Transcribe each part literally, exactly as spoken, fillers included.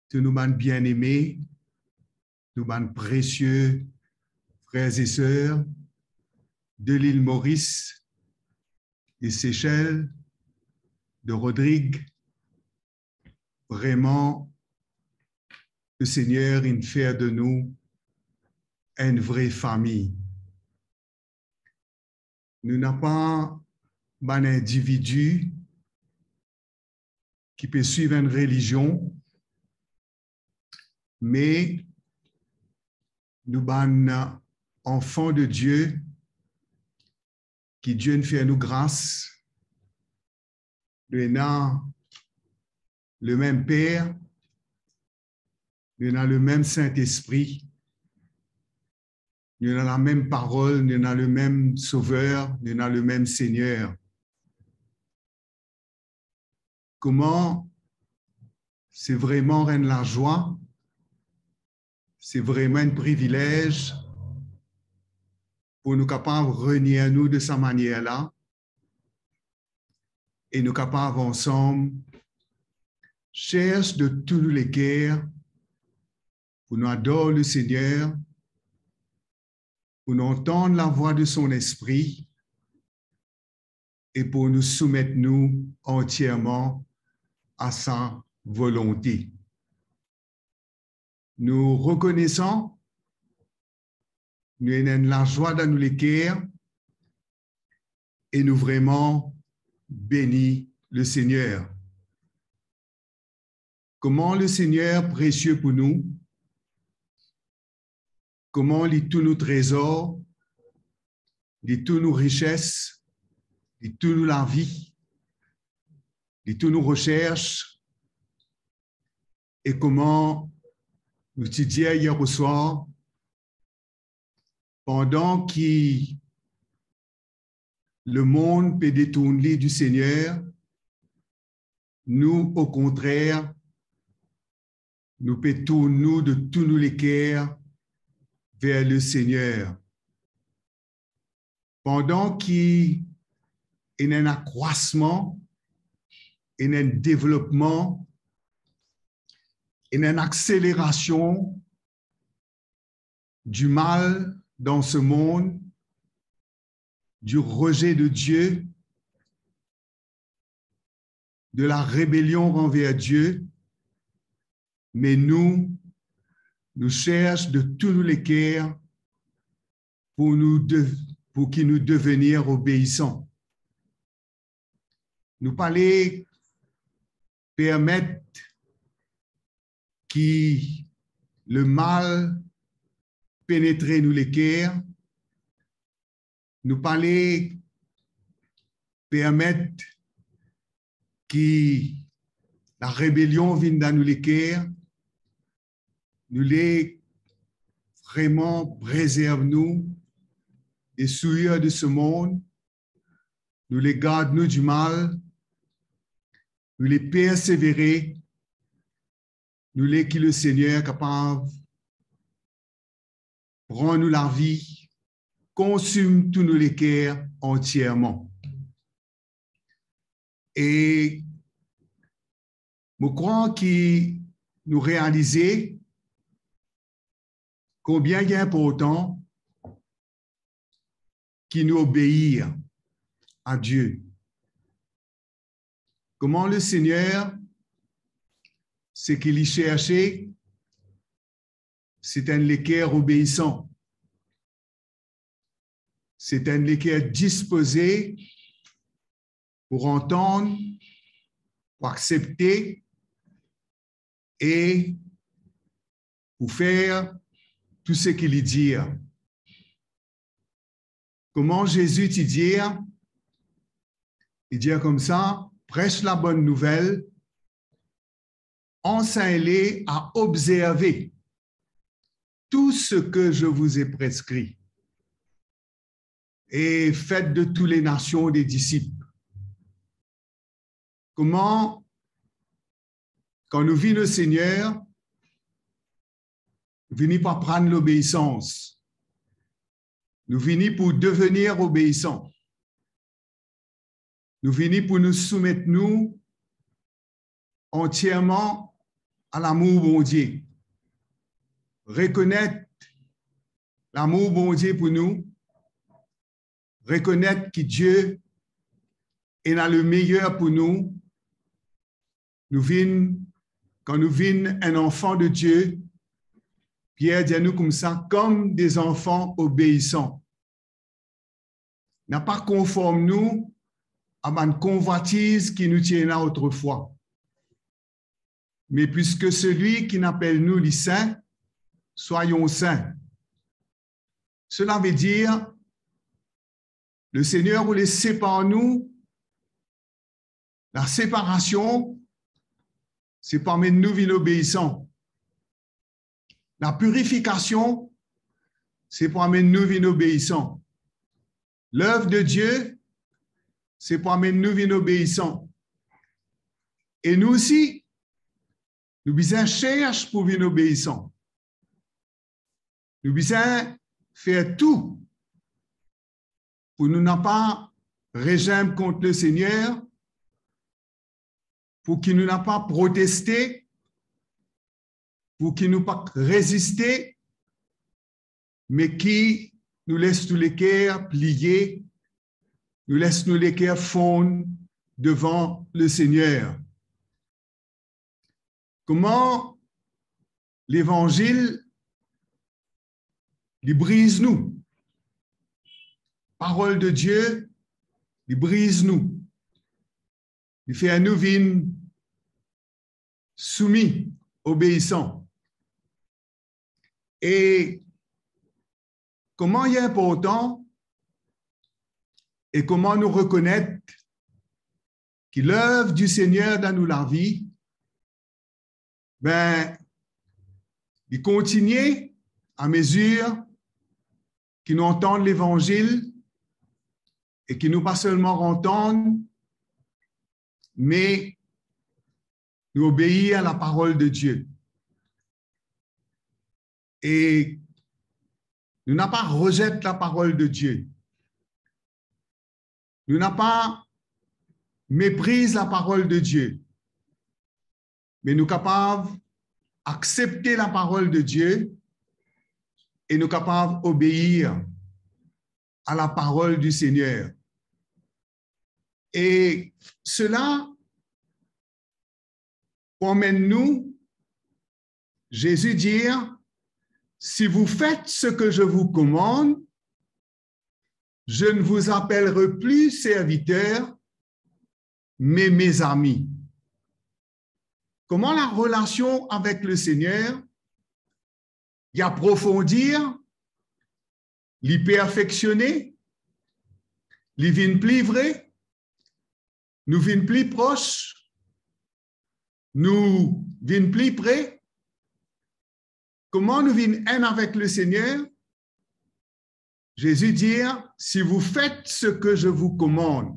tou nou bann bieneme, nou bann presie frer e ser de lil Moris, de Sesel, de Rodrig. Vreman, Lesegner inn fer de nou enn vre fami. Nou napa bann individi ki pe swiv enn relizion, me nou bann anfan de Die, ki Die inn fer nou gras, nou ena lemem Per, nou ena lemem Sintespri, nou ena lamem Parol, nou ena lemem Sover, nou ena lemem Segner. Kouma se vreman enn lazwa, se vreman enn privilez pou nou kapav renie nou de sa manier la, e nou kapav ansam sers de tou nou leker pou nou ador Lesegner, pou nou antann lavwa de son Lespri e pou nou soumet nou antierman a sa volonte. Nou rekonesan, nou ena enn lazwa dan nou leker e nou vreman beni Lesegner. Kouma Lesegner presie pou nou, kouma li tou nou trezor, li tou nou rises, li tou nou lavi, li tou nou resers, e kouma nou ti dir yer oswar, pandan ki lemond pe detourn li di Segner, nou, okontrer, nou pe tourn nou de tou nou leker ver Lesegner. Pandan ki ena enn akrwasman, ena enn devlopman, ena enn akselerasion du mal dans ce monde, du rejet de Dieu, de la rébellion envers Dieu, me nou, nou sers de tou nou leker pou nou de-, pou ki nou devenir obeisan. Nou pa le permet ki lemal penetre nou leker, nou pa le permet ki laribelion vinn dan nou leker, nou le vreman prezerv nou de souir de se mond, nou le gard nou dimal, nou le persevere, nou le ki Lesegner kapav pran nou lavi, konsim tou nou leker antierman. E mo krwar ki nou realize konbien li inportan ki nou obeir a Die. Kouma Lesegner, seki li serse, se enn leker obeisan. Se enn leker dispoze pou antann, pou aksepte e pou fer tou seki li dir. Kouma Zezi ti dir, li dir koumsa, pres labonn nouvel, ansegn li a obzerve tout ce que je vous ai prescrit, et faites de toutes les nations des disciples. Kouma, kan nou vinn Lesegner, nou vini pou aprann lobeisans. Nou vini pou devenir obeisan. Nou vini pou nou soumet nou antierman a lamour Bondie. Rekonet lamour Bondie pou nou, rekonet ki Die ena lemeyer pou nou. Nou vinn, kan nou vinn enn anfan de Die, Pier dir nou koumsa, comme des enfants obéissants. Na pa konform nou a bann konvwatiz ki nou ti ena otrefwa. Me puiske selwi ki'nn apel nou li sin, soyons saints. Sela ve dir, Lesegner oule separ nou. Laseparasion, se pou amenn nou vinn obeisan. Lapirifikasion, se pou amenn nou vinn obeisan. Lev de Die, se pou amenn nou vinn obeisan. E nou osi, nou bizin chersh pou vinn obeisan. Nou bizin fer tou pou nou napa rezint kont Lesegner, pou ki nou napa proteste, pou ki nou pa reziste, me ki nou les nou leker pliye, nou les nou leker fonn devan Lesegner. Kouma Levanzil, li briz nou. Parol de Die, li briz nou. Li fer nou vinn soumi, obeisan. E kouma li inportan e kouma nou rekonet ki lev di Segner dan nou lavi, be, li kontigne amezir ki nou antann Levanzil e ki nou pa selman antann, me nou obeir a laparol de Die. E nou napa rezet laparol de Die. Nou napa mepriz laparol de Die. Me nou kapav aksepte laparol de Die e nou kapav obeir a laparol di Segner. E sela pou amenn nou, Zezi dir, "Si vous faites ce que je vous commande, je ne vous appellerai plus serviteur, mais mes amis." Kouma larelasion avek Lesegner li aprofondir, li perfeksione, li vinn pli vre, nou vinn pli pros, nou vinn pli pre. Kouma nou vinn enn avek Lesegner? Zezi dir, "Si vous faites ce que je vous commande",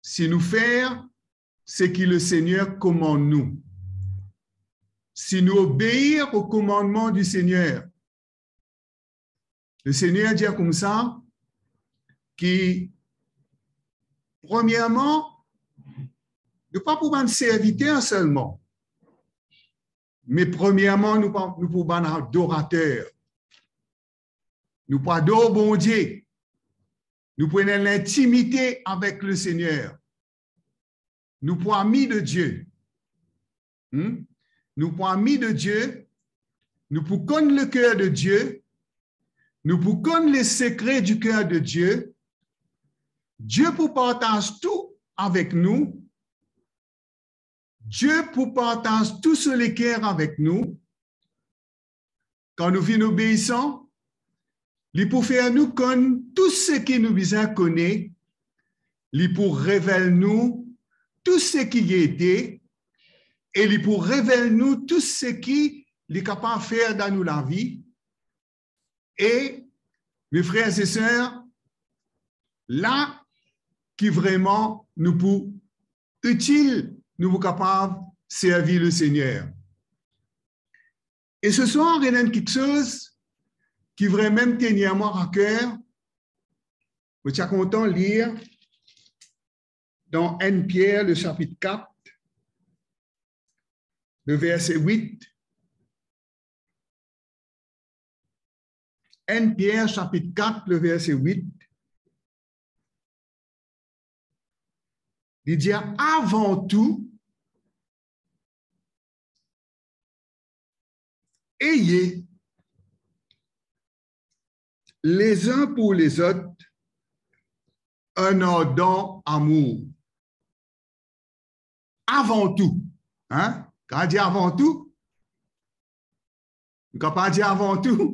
si nou fer seki Lesegner komann nou, si nou obeir o komannman di Segner, Lesegner dir koumsa ki, premierman, nou pa pou bann serviter selman, me premierman, nou pa, nou pou bann adorater. Nou pou ador Bondie. Nou pou ena lintimite avek Lesegner. Nou pou ami de Die. Hmm? Nou pou ami de Die. Nou pou konn leker de Die. Nou pou konn lesekre diker de Die. Die pou partaz tou avek nou. Die pou partaz tou so leker avek nou. Kan nou vinn obeisan, li pou fer nou konn tou seki nou bizin kone, li pou revel nou tou seki li ete, e li pou revel nou tou seki li kapav fer dan nou lavi. E, me frer e ser, la ki vreman nou pou itil, nou pou kapav servi Lesegner. E seswar, ena enn kiksoz ki vremem tenir mwa aker, mo ti a kontan lir dan enn Pier, le sapit kat, le verse wit. Enn Pier sapit kat, le verse wit. Li dir, avan tou, ayez les uns pour les autres un ardent amour. Avan tou, hein? Kan dir avan tou, nou kapav dir avan tou,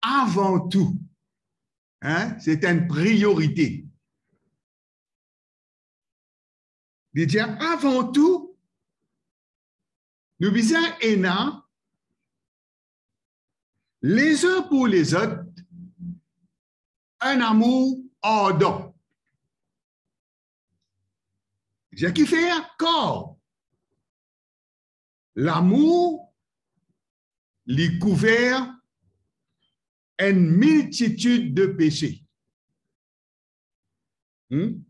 avan tou, hein? C'est une priorité. Li dir, avan tou, nou bizin ena les uns pour les autres enn amour ardan. Li dir kifer? Kar lamour, li kouver enn miltitid de pese. Hmm?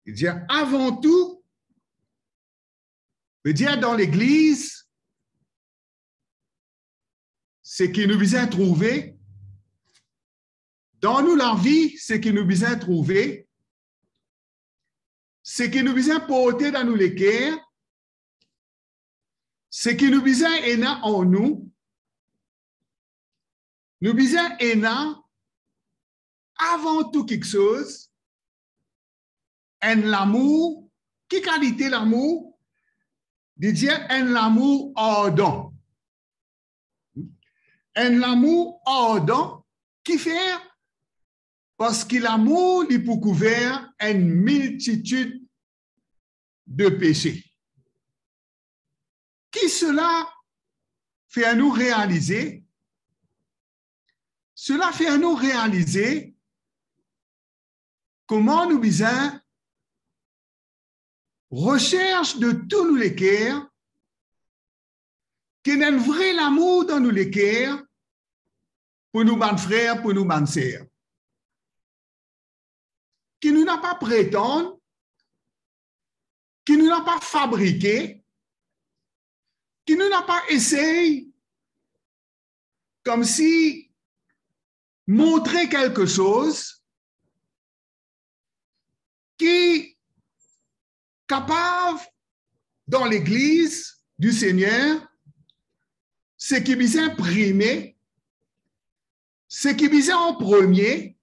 Li dir, avan tou, ve dir dan legliz, seki nou bizin trouve, dan nou lavi, seki nou bizin trouve, seki nou bizin porte dan nou leker, seki nou bizin ena an nou, nou bizin ena, avan tou kiksoz, enn lamour. Ki kalite lamour? Li dir enn lamour ardan. Enn lamour ardan, kifer? Parski lamour, li pou kouver enn miltitid de pese. Ki sela fer nou realize? Sela fer nou realize kouma nou bizin resers de tou nou leker, ki ena enn vre lamour dan nou leker pou nou bann frer, pou nou bann ser. Ki nou napa pretann, ki nou napa fabrike, ki nou napa esey koumsi montre kelke soz ki kapav dan legliz di Segner, seki bizin prime, seki bizin an premie,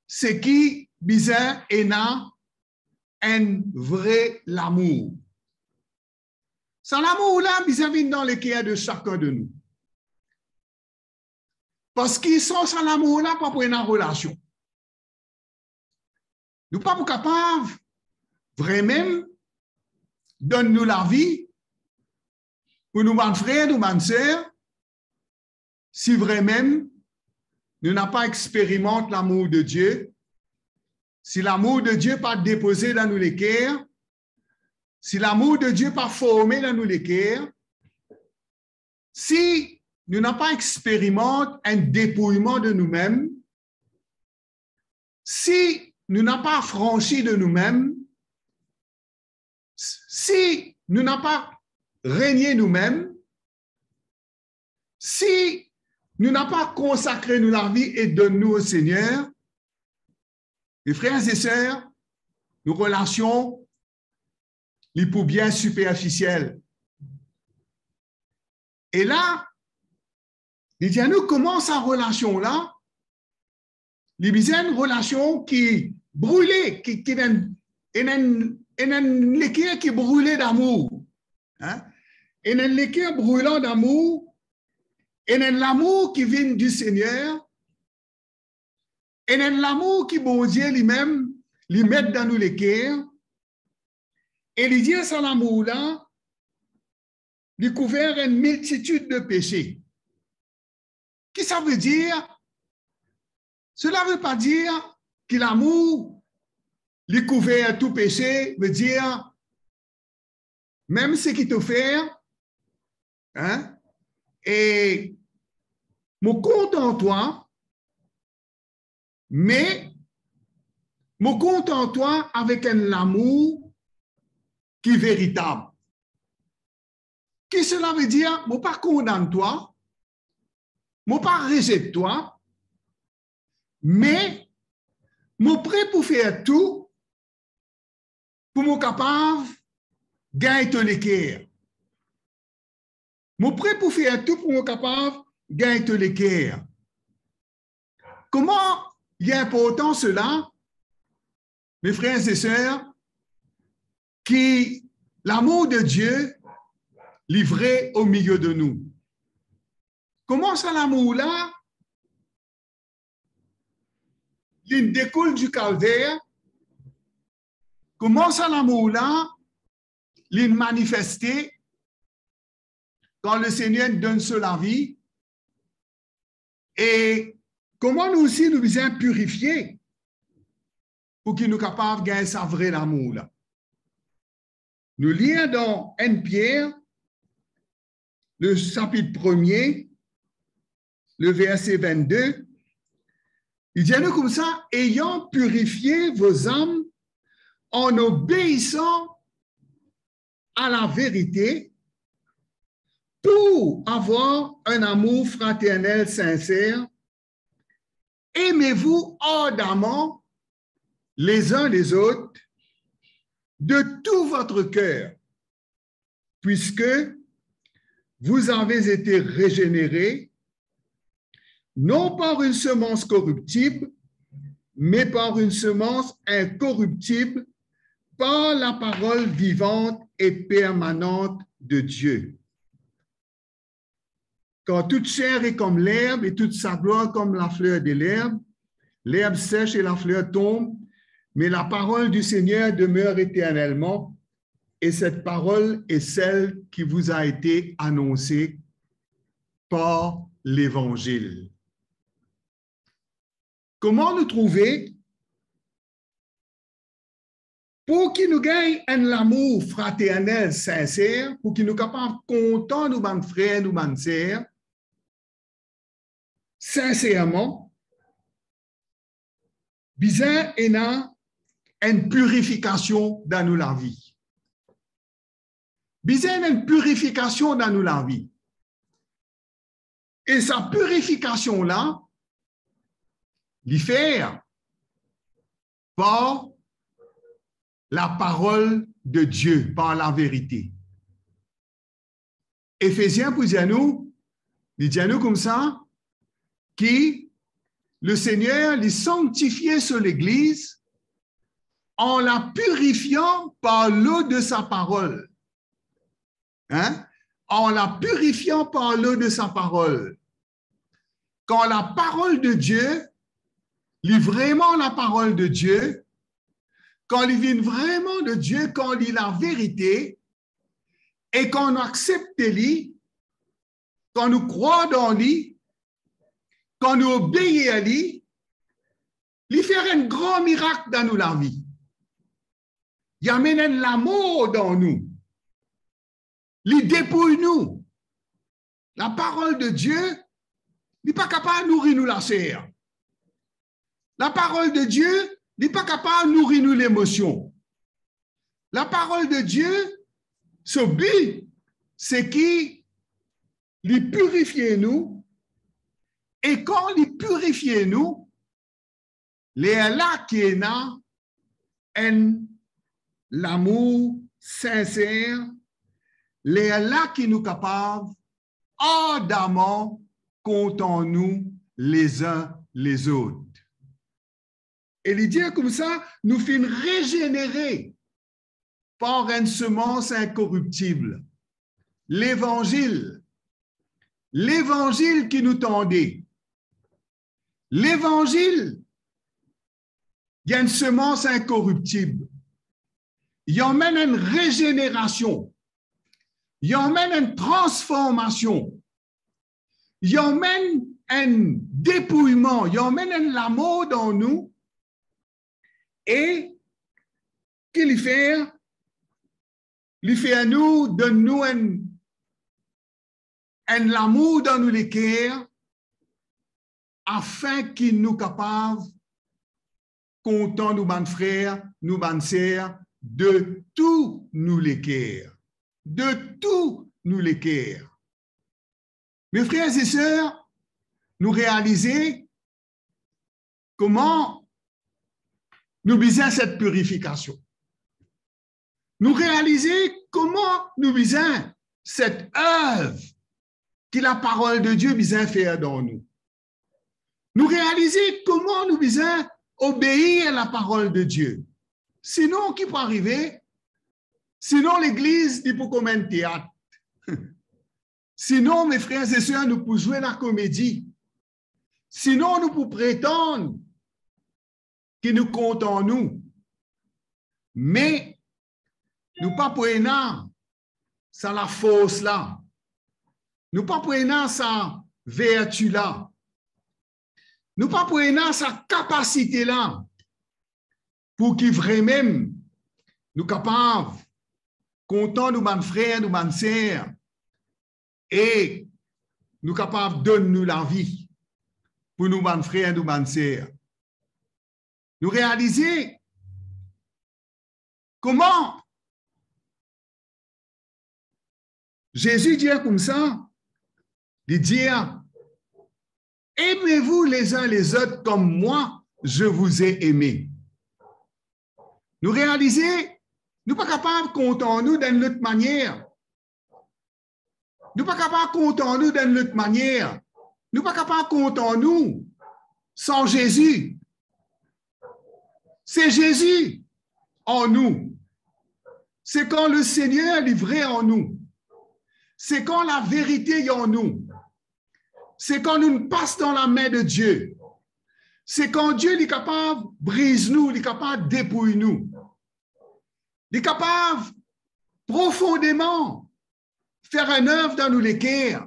seki bizin ena enn vre lamour. Sa lamour la bizin vinn dan leker de sakenn de nou. Parski san sa lamour la, pa pou ena relasion. Nou pa pou kapav vremem donn nou lavi pou nou bann frer, nou bann ser, si vremem nou napa experimant lamour de Die, si lamour de Die pa depoze dan nou leker, si lamour de Die pa forme dan nou leker, si nou napa experimant enn depouyman de noumem, si nou napa afransi de noumem, si nou napa renie noumem, si nou napa konsakre nou lavi e donn nou o Segner, me frer e ser, nou relasion, li pou bien siperfisiel. E la, li dir nou kouma sa relasion la, li bizin enn relasion ki brile, ki, ki ena enn, ena enn, ena enn leker ki brile damour. Hein? Ena enn leker brilan damour, ena enn lamour ki vinn di Segner, ena enn lamour ki Bondie limem, li met dan nou leker, e li dir sa lamour la, li kouver enn miltitid de pese. Ki sa ve dir? Sela ve pa dir ki lamour, li kouver tou pese, ve dir, mem seki to fer, hein, e mo kontan twa, me mo kontan twa avek enn lamour ki veritab. Ki sela vedir? Mo pa kondann twa, mo pa rezet twa, me mo pre pou fer tou pou mo kapav gagn to leker. Mo pre pou fer tou pou mo kapav gagn to leker. Kouma li inportan sela, mes frères et sœurs, ki lamour de Dieu li vre o milie de nou. Kouma sa lamour la, li dekoul di Kalver, kouma sa lamour la, li manifeste kan Lesegner donn so lavi, e kouma nou osi nou bizin pirifie pou ki nou kapav gagn sa vre lamour la. Nou lir dan enn Pier, le sapit premie, le verse vennde, li dir nou koumsa, ayant pirifie vo zam an obeisan a laverite, pou avoir un amour fraternel sincère, aimez-vous ardemment les uns les autres de tout votre cœur, puisque vous avez été régénérés, non par une semence corruptible, mais par une semence incorruptible, par la parole vivante et permanente de Dieu. Car toute chair est comme l'herbe, et toute sa gloire comme la fleur de l'herbe. L'herbe sèche et la fleur tombe, mais la parole du Seigneur demeure éternellement. Et cette parole est celle qui vous a été annoncée par l'évangile. Kouma nou trouve, pou ki nou gagn enn lamour fraternel sinser, pou ki nou kapav kontan nou bann frer, nou bann ser, sinserman, bizin ena enn pirifikasion dan nou lavi. Bizin ena enn pirifikasion dan nou lavi. E sa pirifikasion la, li fer par la parol de Die, par laverite. Efezien pou dir nou, li dir nou koumsa, ki Lesegner, li sanktifie so Legliz an la pirifian par lo de sa parol. Hein? An la pirifian par lo de sa parol. Kan laparol de Die, li vreman laparol de Die, kan li vinn vreman de Die, kan li laverite, e kan nou aksepte li, kan nou krwar dan li, kan nou obeir li, li fer enn gran mirak dan nou lavi. Li amenn enn lamor dan nou. Li depouy nou. Laparol de Die, li pa kapav nouri nou laser. Laparol de Die, li pa kapav nouri nou lemosion. Laparol de Die, so bi, se ki li pirifie nou, e kan li pirifie nou, lerla ki ena enn lamour sinser, lerla ki nou kapav ardaman kontan nou lezin lezot. E li dir koumsa, nou finn rezenere par enn semans inkoriptib. Levanzil. Levanzil ki nou tande. Levanzil, li enn semans inkoriptib. Li amenn enn rezenerasion. Li amenn enn transformasion. Li amenn enn depouyman, li amenn enn lamor dan nou. E ki li fer? Li fer nou, donn nou enn, enn lamour dan nou leker, afin ki nou kapav kontan nou bann frer, nou bann ser, de tou nou leker. De tou nou leker. Me frer e ser, nou realize kouma nou bizin set pirifikasion. Nou realize kouma nou bizin set ev ki laparol de Die bizin fer dan nou. Nou realize kouma nou bizin obeir laparol de Die. Sinon, ki pou arive? Sinon, legliz, li pou kouma enn teat. Sinon, me frer e ser, nou pou zwe lakomedi. Sinon, nou pou pretann ki nou kontan nou. Me nou pa pou ena sa lafors la. Nou pa pou ena sa verti la. Nou pa pou ena sa kapasite la pou ki vremem nou kapav kontan nou bann frer, nou bann ser, e nou kapav donn nou lavi pou nou bann frer, nou bann ser. Nou realize kouma Zezi dir koumsa, li dir, aimez-vous les uns les autres comme moi, je vous ai aimé. Nou realize, nou pa kapav kontan nou dan enn lot manier. Nou pa kapav kontan nou dan enn lot manier. Nou pa kapav kontan nou san Zezi. Se Zezi an nou. Se kan Lesegner li vre an nou. Se kan laverite li an nou. Se kan nou pas dan lame de Die. Se kan Die li kapav briz nou, li kapav depouy nou. Li kapav profondeman fer enn ev dan nou leker.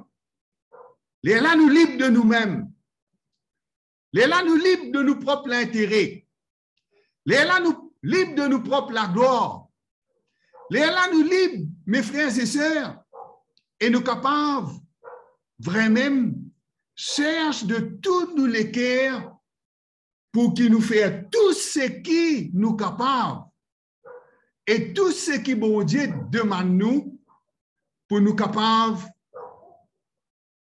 Lerla nou lib de noumem. Lerla nou lib de nou prop lintere. Lerla nou lib de nou prop laglwar. Lerla nou lib, me frer e ser, e nou kapav vremem sers de tou nou leker pou ki nou fer tou seki nou kapav e tou seki Bondie demann nou pou nou kapav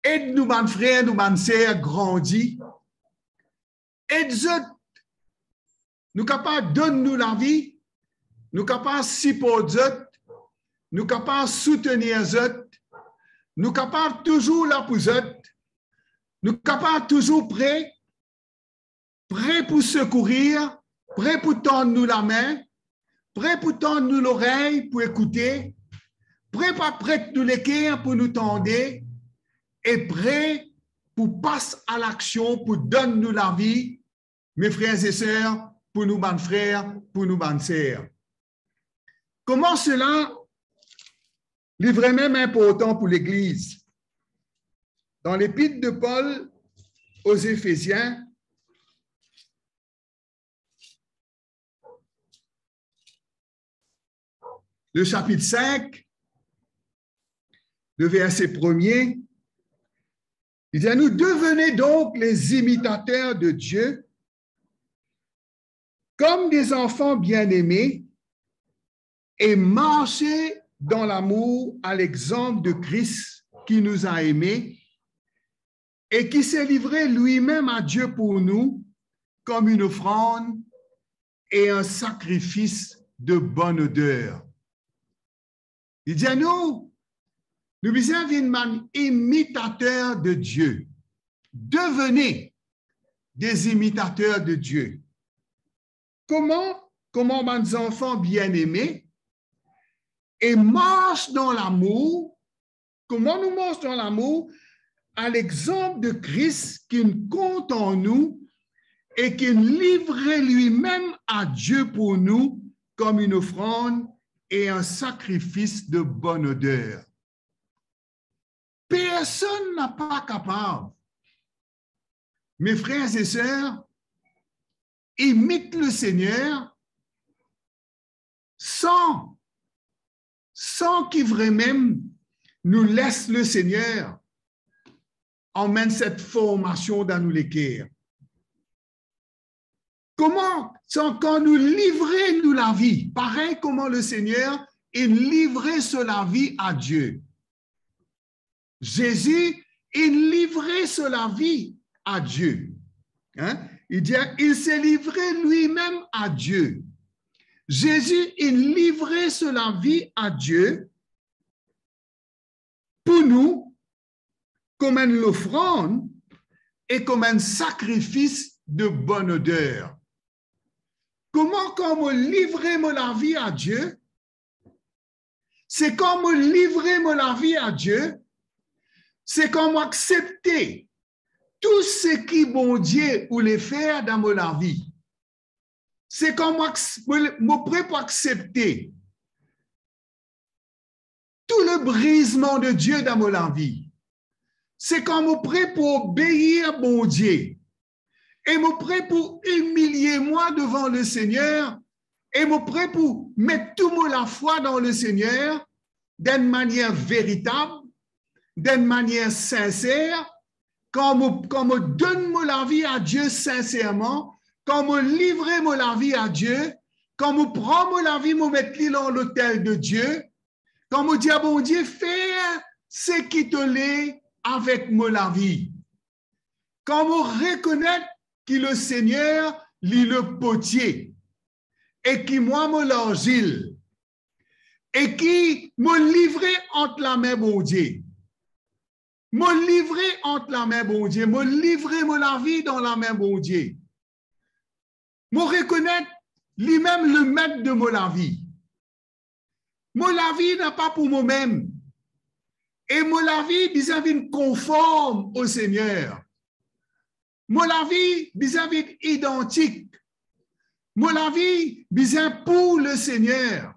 ed nou bann frer, nou bann ser grandi, ed zot, nou kapav donn nou lavi, nou kapav siport zot, nou kapav soutenir zot, nou kapav touzour la pou zot, nou kapav touzour pre, pre pou sekourir, pre pou tann nou lame, pre pou tann nou lorey pou ekoute, pre pou pret nou leker pou nou tande, e pre pou pas a laksion pou donn nou lavi, me frer e ser, pou nou bann frer, pou nou bann ser. Kouma sela li vremem inportan pou legliz? Dan lepit de Pol o Zefezien, le sapit sink, le verse premie, li dir nou, devenez donc les imitateurs de Dieu, comme des enfants bien-aimés, et marchez dans l'amour à l'exemple de Christ qui nous a aimés et qui s'est livré lui-même à Dieu pour nous comme une offrande et un sacrifice de bonne odeur. Li dir nou, nou bizin vinn bann imitater de Die. Devenez des imitateurs de Dieu. Kouma? Kouma bann zanfan bien-aimés, et marche dans l'amour. Kouma nou mars dan lamour? À l'exemple de Christ, ki kontan nou e ki livre limem a Die pou nou kom enn ofrann e enn sakrifis de bonn oder. Personn napa kapav, mes frères et sœurs, imit Lesegner san, san ki vremem nou les Lesegner amenn set formasion dan nou leker. Kouma sa, kan nou livre nou lavi, parey kouma Lesegner inn livre so lavi a Die. Zezi inn livre so lavi a Die. Hein? Il dit, il s'est livré lui-même à Dieu. Zezi inn livre so lavi a Die pou nou, kouma enn lofrann e kouma enn sakrifis de bonn oder. Kouma kan mo livre mo lavi a Die? Se kan mo livre mo lavi a Die, se kan mo aksepte tou seki Bondie oule fer dan mo lavi. Se kan mo aks-, mo, mo pre pou aksepte tou le brizman de Die dan mo lavi. Se kan mo pre pou obeir Bondie e mo pre pou imilie mwa devan Lesegner e mo pre pou met tou mo lafwa dan Lesegner, dan enn manier veritab, dan enn manier sinser, kan mo, kan mo donn mo lavi a Die sinserman, kan mo livre mo lavi a Die, kan mo pran mo lavi, mo met li lor lotel de Die, kan mo dir a Bondie, fer seki to le avek mo lavi. Kan mo rekonet ki Lesegner, li le potie, e ki mwa mo larzil, e ki mo livre ant lame Bondie. Mo livre ant lame Bondie, mo livre mo lavi dan lame Bondie. Mo rekonet limem le met de mo lavi. Mo lavi napa pou momem. E mo lavi bizin vinn konform o Segner. Mo lavi bizin vinn idantik. Mo lavi bizin pou Lesegner.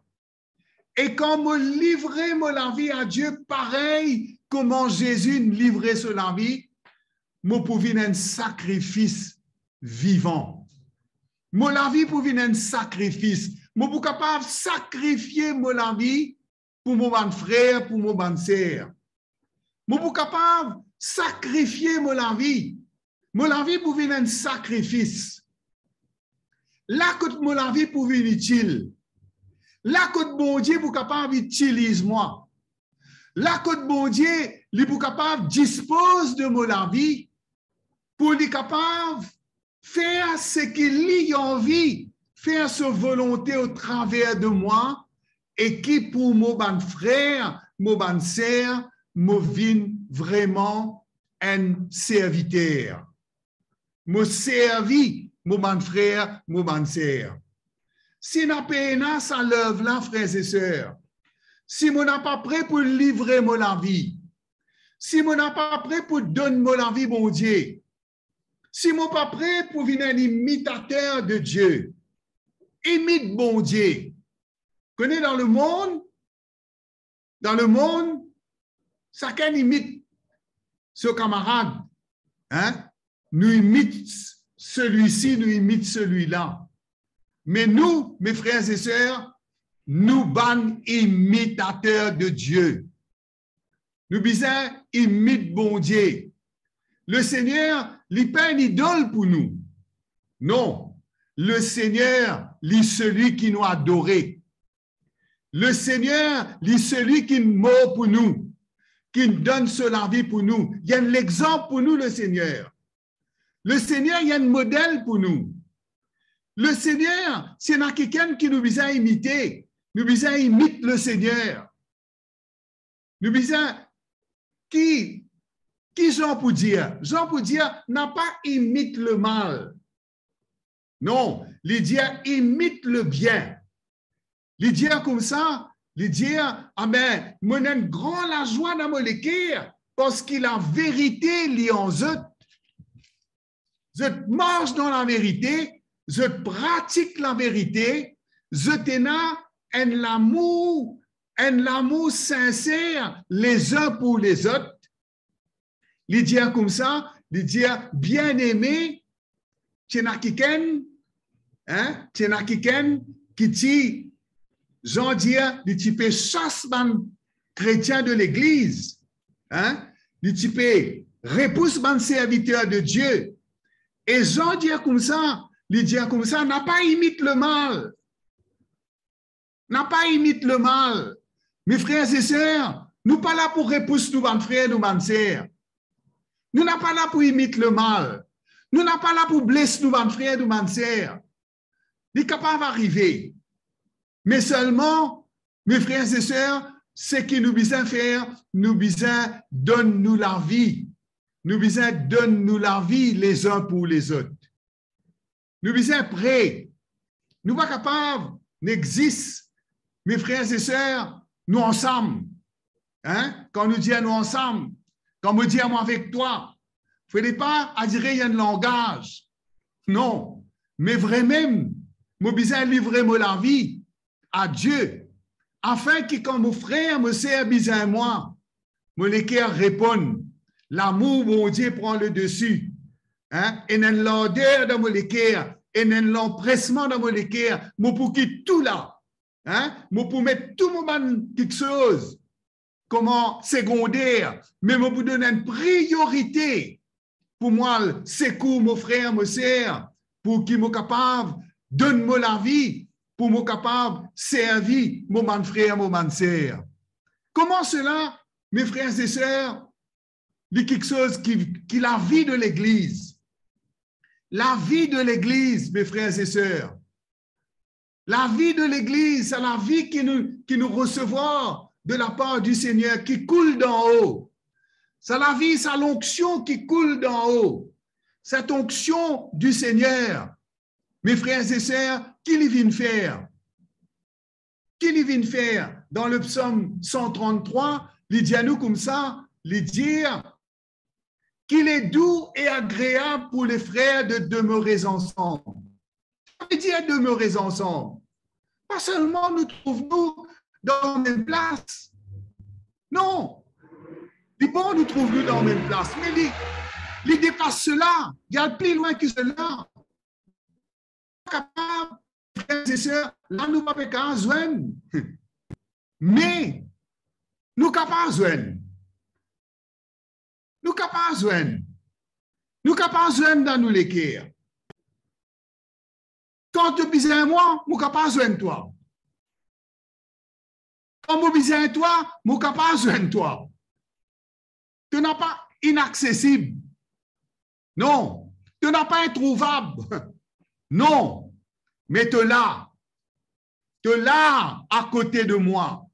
E kan mo livre mo lavi a Die parey kouma Zezi livre so lavi, mo pou vinn enn sakrifis vivan. Mo lavi pou vinn enn sakrifis. Mo pou kapav sakrifie mo lavi pou mo bann frer, pou mo bann ser. Mo pou kapav sakrifie mo lavi. Mo lavi pou vinn enn sakrifis. La kot mo lavi pou vinn itil. La kot Bondie pou kapav itiliz mwa. La kot Bondie, li pou kapav dispoz de mo lavi, pou li kapav fer seki li anvi, fer so volonte o traver de mwa, e ki pou mo bann frer, mo bann ser, mo vinn vreman enn serviter. Mo servi mo bann frer, mo bann ser. Si napa ena sa love la, frer e ser, si mo napa pre pou livre mo lavi, si mo napa pre pou donn mo lavi Bondie, si mo pa pre pou vinn enn imitater de Die, imit Bondie. Kone dan lemond, dan lemond, sakenn imit so kamarad, hein? Nou imit selwisi, nou imit selwila. Me nou, me frer e ser, nou bann imitater de Die. Nou bizin imit Bondie. Lesegner, li pa enn idol pou nou. Non, Lesegner, li selwi ki nou adore. Lesegner, li selwi ki mor pou nou, ki donn so lavi pou nou. Li enn lexanp pou nou, Lesegner. Lesegner, li enn model pou nou. Lesegner, si ena kikenn ki nou bizin imite, nou bizin imit Lesegner. Nou bizin ki, ki Zan pou dir? Zan pou dir, napa imit lemal. Non, li dir, imit lebien. Li dir koumsa, li dir, abe, mo ena enn gran lazwa dan mo leker, parski laverite li an zot. Zot mars dan laverite, zot pratik laverite, zot ena enn lamour, enn lamour sinser lezin pou lezot. Li dir koumsa, li dir, bieneme, ti ena kikenn, hein, ti ena kikenn ki ti, Zan dir, li ti pe sas bann kretien de legliz, hein, li ti pe repous bann serviter de Die. E Zan dir koumsa, li dir koumsa, napa imit lemal. Napa imit lemal. Me frer e ser, nou pa la pou repous nou bann frer, nou bann ser. Nou napa la pou imit lemal. Nou napa la pou bles nou bann frer, nou bann ser. Li kapav arive. Me selman, me frer e ser, seki nou bizin fer, nou bizin donn nou lavi. Nou bizin donn nou lavi lezin pou lezot. Nou bizin pre. Nou pa kapav, nou exzis, me frer e ser, nou ansam. Hein? Kan nou dir nou ansam, kan mo dir mwa avek twa, fode pa adire enn langaz. Non, me vremem, mo bizin livre mo lavi a Die, afin ki kan mo frer, mo ser bizin mwa, mo leker reponn, lamour Bondie pran le desi. Hein? Ena enn larder dan mo leker, ena enn lanpresman dan mo leker, mo pou kit tou la. Hein? Mo pou met tou mo bann kiksoz kouma segonder, me mo pou donn enn priyorite pou mo al sekour mo frer, mo ser, pou ki mo kapav donn mo lavi, pou mo kapav servi mo bann frer, mo bann ser. Kouma sela, me frer e ser, li kiksoz ki, ki lavi de legliz. Lavi de legliz, me frer e ser. Lavi de legliz, sa lavi ki nou, ki nou resevwar de lapar di Segner, ki koul dan o. Sa lavi, sa lonksion ki koul dan o. Set onksion di Segner, me frer e ser, ki li vinn fer? Ki li vinn fer? Dan le Psom san trant-trwa, li dir nou koumsa, li dir, Qu'il est doux et agréable pour les frères de demeurer ensemble. Sa ve dir demeurer ensemble. Pa selman nou trouv nou dan mem plas. Non. Li bon nou trouv nou dan mem plas, me li, li depas sela, li al pli lwin ki sela. Kapav, frer e ser, la nou pa pe kapav zwenn. Me, nou kapav zwenn. Nou kapav zwenn. Nou kapav zwenn dan nou leker. Kan to bizin mwa, mo kapav zwenn twa. Kan mo bizin twa, mo kapav zwenn twa. To napa inaksesib. Non. To napa introuvab. Non. Me to la. To la akote de mwa.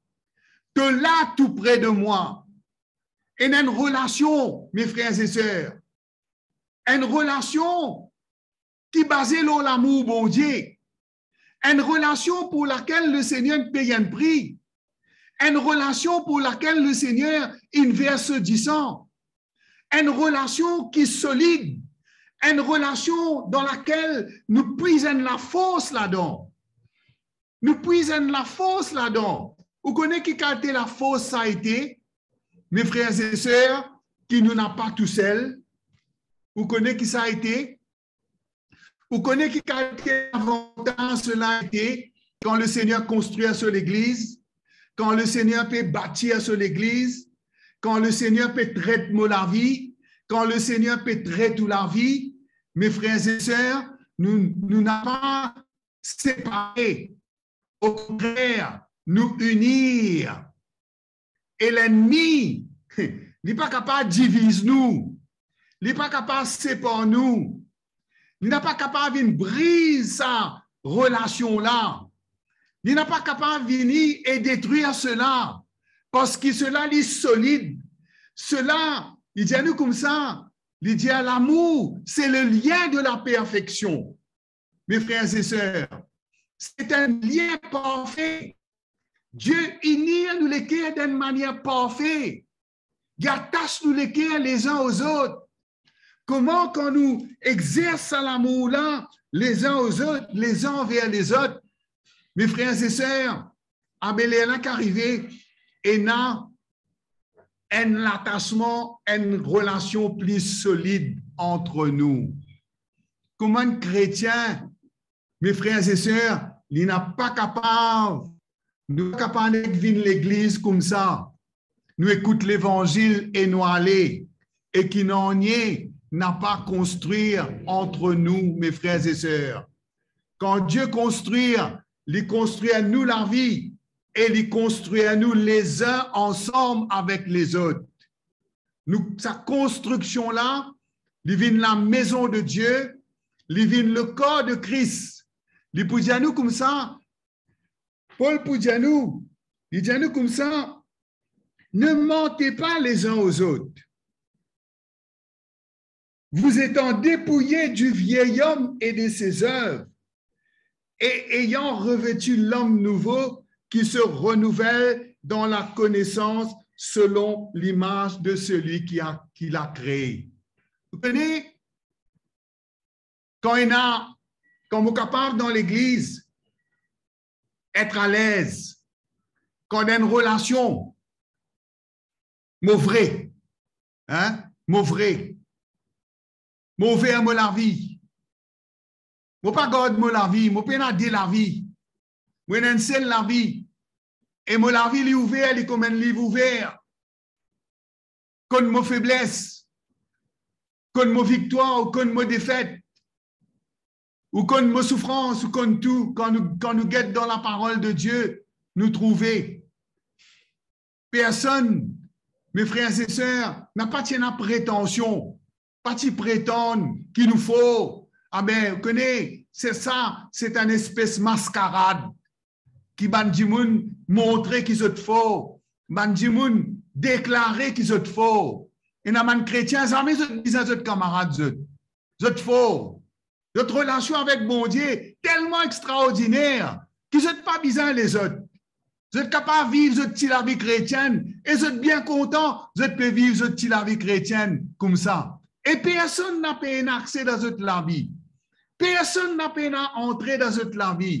To la tou pre de mwa. Ena enn relasion, me frer e ser. Enn relasion ki baze lor lamour Bondie. Enn relasion pou lakel le Segner pey enn pri. Enn relasion pou lakel le Segner inn vers so disan. Enn relasion ki solid. Enn relasion dan lakel nou pwiz enn lafors ladan. Nou pwiz enn lafors ladan. Ou kone ki kalite lafors sa ete, me frer e ser, ki nou napa tousel? Ou kone ki sa ete? Ou kone ki kalite lavantaz sela ete kan le Segner konstrir so legliz, kan le Segner pe batir so legliz, kan le Segner pe tret mo lavi, kan le Segner pe tret ou lavi, me frer e ser, nou, nou napa separe. Okontrer, nou inir. E lennmi, li pa kapav diviz nou. Li pa kapav separ nou. Li napa kapav vinn briz sa relasion la. Li napa kapav vini e detrir sela. Parski sela li solid. Sela, li dir nou koumsa, li dir lamour, c'est le lien de la perfection. Me frer e ser, se enn lien parfe. Die inir nou leker dan enn manier parfe. Li atas nou leker lezin o zot. Kouma kan nou exers sa lamour la, lezin o zot, lezin anver lezot, me frer e ser, a be ler la ki arive, ena enn latasman, enn relasion pli solid ant nou. Kouma enn kretien, me frer e ser, li napa kapav, nou pa kapav nek vinn legliz koumsa, nou ekout levanzil e nou ale, e ki nanye, napa konstrir ant nou, mes frères et sœurs. Kan Die konstrir, li konstrir nou lavi e li konstrir nou lezin ansam avek lezot. Nou, sa konstriksion la, li vinn la maison de Dieu, li vinn le corps de Christ. Li pou dir nou koumsa, Pol pou dir nou, li dir nou koumsa, ne mentez pas les uns aux autres. Vous étant dépouillés du vieil homme et de ses œuvres, et ayant revêtu l'homme nouveau qui se renouvelle dans la connaissance selon l'image de celui qui a, qui l'a créé. Vous comprenez? Kan ena, kan mo kapav dan legliz, et alez, kan dan enn relasion, mo vre, hein, mo vre, mo ouver mo lavi, mo pa gard mo lavi, mo pena de lavi, mo ena enn sel lavi, e mo lavi li ouver, li kouma enn liv ouver. Konn mo febles, konn mo viktwar, ou konn mo defet, ou konn mo soufrans, ou konn tou. Kan nou, kan nou get dan laparol de Die, nou trouve. Personn, mes frères et sœurs, napa ti ena pretansion, pa ti pretann ki nou for. Abe, ou kone, se sa, se enn espes maskarad ki bann dimoun montre ki zot for, bann dimoun deklare ki zot for. Ena bann kretien, zame zot bizin zot kamarad, zot, zot for. Zot relasion avek Bondie telman extraordiner ki zot pa bizin lezot. Zot kapav viv zot ti lavi kretienn e zot bien kontan, zot pe viv zot ti lavi kretienn koumsa. E personn napa ena akse dan zot lavi. Personn napa ena antre dan zot lavi.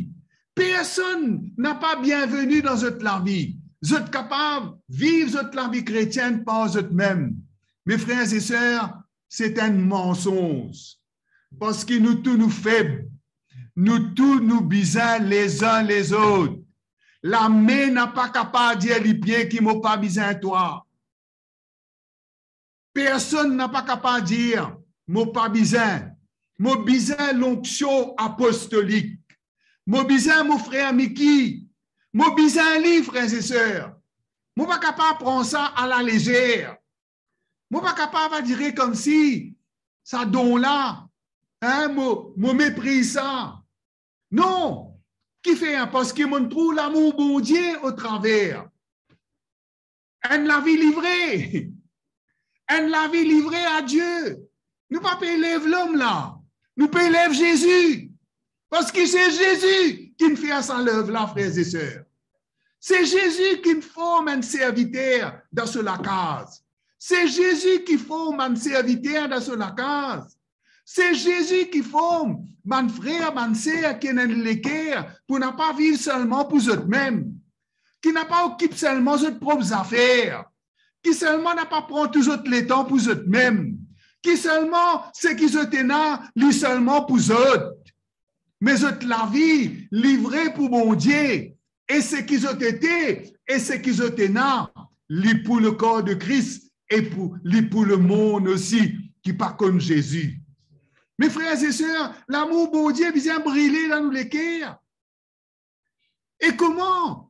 Personn napa bienveni dan zot lavi. Zot kapav viv zot lavi kretienn par zotmem. Mes frères et sœurs, se enn mansonz. Parski nou tou nou feb. Nou tou nou bizin lezin lezot. Lame napa kapav dir lipie ki mo pa bizin twa. Personn napa kapav dir, mo pa bizin. Mo bizin lonksion apostolik. Mo bizin mo frer Miki. Mo bizin li, frères et sœurs. Mo pa kapav pran sa alalezer. Mo pa kapav adir koumsi sa don la, hein, mo, mo mepriz sa. Non. Kifer? Parski mo trouv lamour Bondie otraver. Enn lavi livre. Enn lavi livre a Die. Nou pa pe lev lom la. Nou pe lev Zezi. Parski se Zezi ki'nn fer sa lev la, frères et sœurs. Se Zezi ki'nn form enn serviter dan so lakaz. Se Zezi ki form bann serviter dan so lakaz. Se Zezi ki form bann frer, bann ser ki ena leker pou napa viv selman pou zotmem, ki napa okip selman zot prop zafer, ki selman napa pran tou zot letan pou zotmem, ki selman seki zot ena, li selman pou zot. Me zot lavi livre pou Bondie, e seki zot ete, e seki zot ena, li pou lekor de Kris, e pou, li pou lemond osi ki pa konn Zezi. Mes frères et sœurs, lamour Bondie bizin brile dan nou leker. E kouma,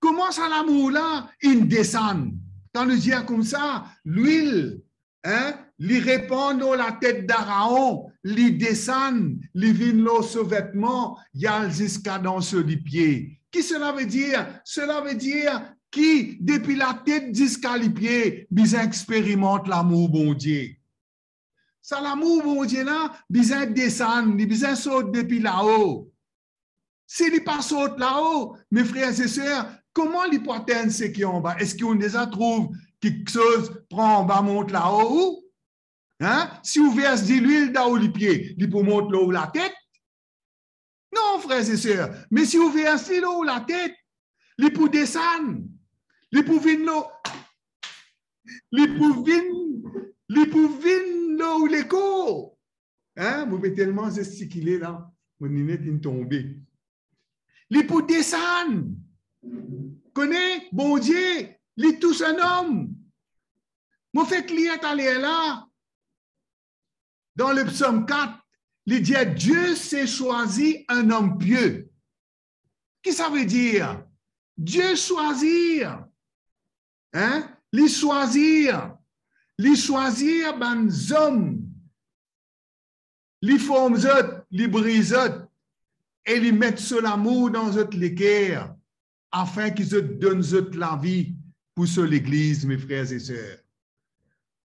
kouma sa lamour la inn desann? Kan nou dir koumsa, lwil, hein, li repann lor latet Aron, li desann, li vinn lor so vetman, li al ziska dan so lipie. Ki sela ve dir? Sela ve dir ki depi latet ziska lipie, bizin experimant lamour Bondie. Sa lamour Bondie la bizin desann, li bizin sort depi lao. Si li pa sort lao, mes frères et sœurs, kouma li pou atenn seki anba? Eski ou'nn deza trouv kiksoz pran anba mont lao ou? Hein? Si ou vers dilwil dan ou lipie, li pou mont lor ou latet? Non, frères et sœurs, me si ou vers li lor ou latet, li pou desann, li pou vinn lor, li pou vinn, li pou vinn lor ou lekor. Hein? Mo pe telman zestikile la, mo linet inn tonbe. Li pou desann. Kone, Bondie, li tous enn om. Mo fek lir taler la, dan le psaume quatre, li dir, Dieu sait choisir un homme pieux. Ki sa ve dir? Dieu choisir. Hein? Li swazir. Li swazir bann zom. Li form zot, li briz zot, e li met so lamour dan zot leker, afin ki zot donn zot lavi pou so legliz, me frer e ser.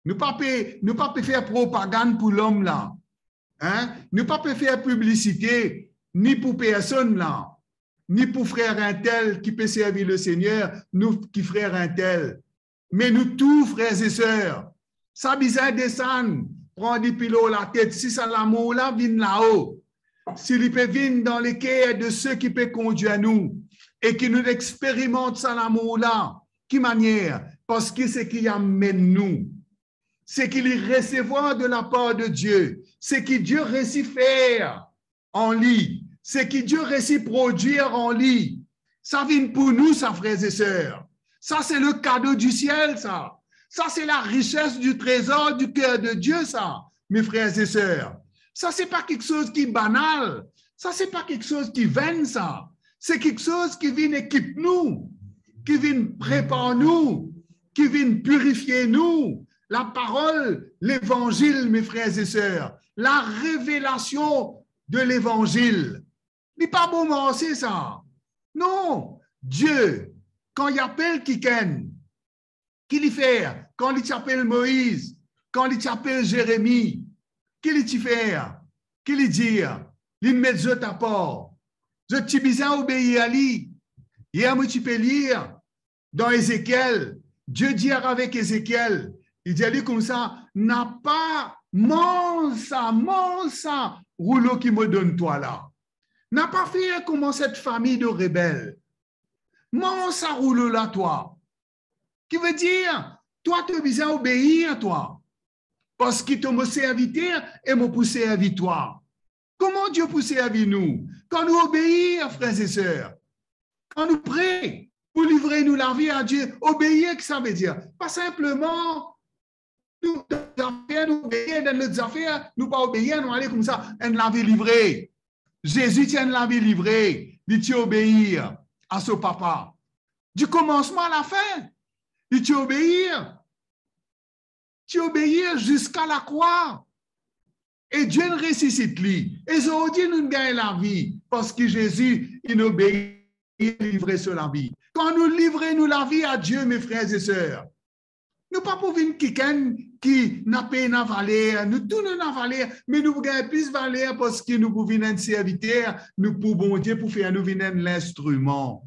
Nou pa pe, nou pa pe fer propagann pou lom la. Hein? Nou pa pe fer piblisite, ni pou personn la, ni pou frer entel ki pe servi Lesegner, nou ki frer entel. Me nou tou, frer e ser, sa bizin desann, pran li pi lo latet. Si sa lamour la vinn lao, si li pe vinn dan leker de se ki pe kondwir nou, e ki nou experimant sa lamour la, ki manier? Parski seki amenn nou, seki li resevwar de lapar de Die, seki Die resi fer an li, seki Die resi prodwir an li, sa vinn pou nou, sa, frer e ser. Sa, se le kado di siel, sa. Sa, se la rises di trezor di ker de Die, sa, me frer e ser. Sa, se pa kiksoz ki banal. Sa, se pa kiksoz ki venn, sa. Se kiksoz ki vinn ekip nou, ki vinn prepar nou, ki vinn pirifie nou. Laparol, levanzil, me frer e ser, la revelasion de levanzil. Li pa bon marse, sa. Non, Die, kan li apel kikenn, ki li fer? Kan li ti apel Moiz, kan li ti apel Zeremi, ki li ti fer? Ki li dir? Li met zot apar. Zot ti bizin obeir li. Yer mo ti pe lir dan Ezekiel, Die dir avek Ezekiel, li dir li koumsa, napa, manz sa, manz sa roulo ki mo donn twa la. Napa fer kouma set fami de rebel. Manz sa roulo la, twa. Ki ve dir, twa, to bizin obeir, twa. Parski to mo serviter e mo pou servi twa. Kouma Die pou servi nou? Kan nou obeir, frer e ser. Kan nou pre pou livre nou lavi a Die. Obeir, ki sa ve dir? Pa sinpleman nou, zafer, nou obeir, dan lot zafer nou pa obeir, nou ale koumsa, enn lavi livre. Zezi ti enn lavi livre, li ti obeir a so Papa. Di komansman a lafin, li ti obeir. Ti obeir ziska lakrwa. E Die inn resisit li. E zordi nou gagn lavi, parski Zezi inn obeir, livre so lavi. Kan nou livre nou lavi a Die, me frer e ser, nou pa pou vinn kikenn ki napa ena valer. Nou tou nou ena valer, me nou pou gagn plis valer parski nou pou vinn enn serviter, nou pou Bondie pou fer nou vinn enn linstriman.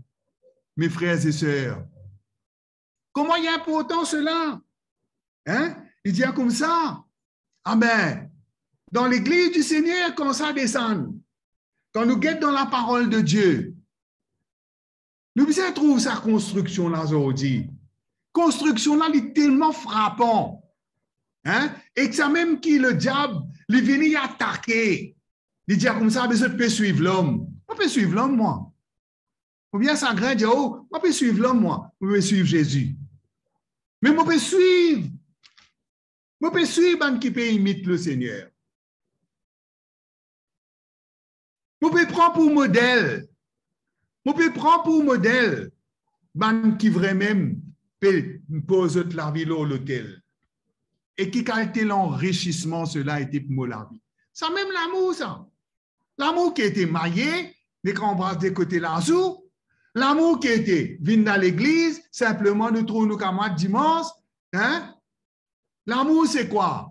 Me frer e ser, kouma li inportan sela? Hein? Li dir koumsa, amen, dan legliz di Segner, kan sa desann, kan nou get dan laparol de Die, nou bizin trouv sa konstriksion la zordi. Konstriksion la, li telman frapan. Hein? Ek sa mem ki lediab, li vini, li atake. Li dir koumsa, be zot pe swiv lom. Mo pe swiv lom, mwa. Oubien sa grin dir, o, mo pe swiv lom, mwa, mo pe swiv Zezi. Me mo pe swiv, mo pe swiv bann ki pe imit Lesegner. Mo pe pran pou model, mo pe pran pou model bann ki vremem pe poz zot lavi lor lotel. E ki kalite lanrisisman sela ete pou mo lavi? Sa mem lamour sa. Lamour ki ete marye, nek anbras de kote lazou. Lamour ki ete vinn dan legliz, sinpleman nou trouv nou kamarad dimans, hein? Lamour se kwa?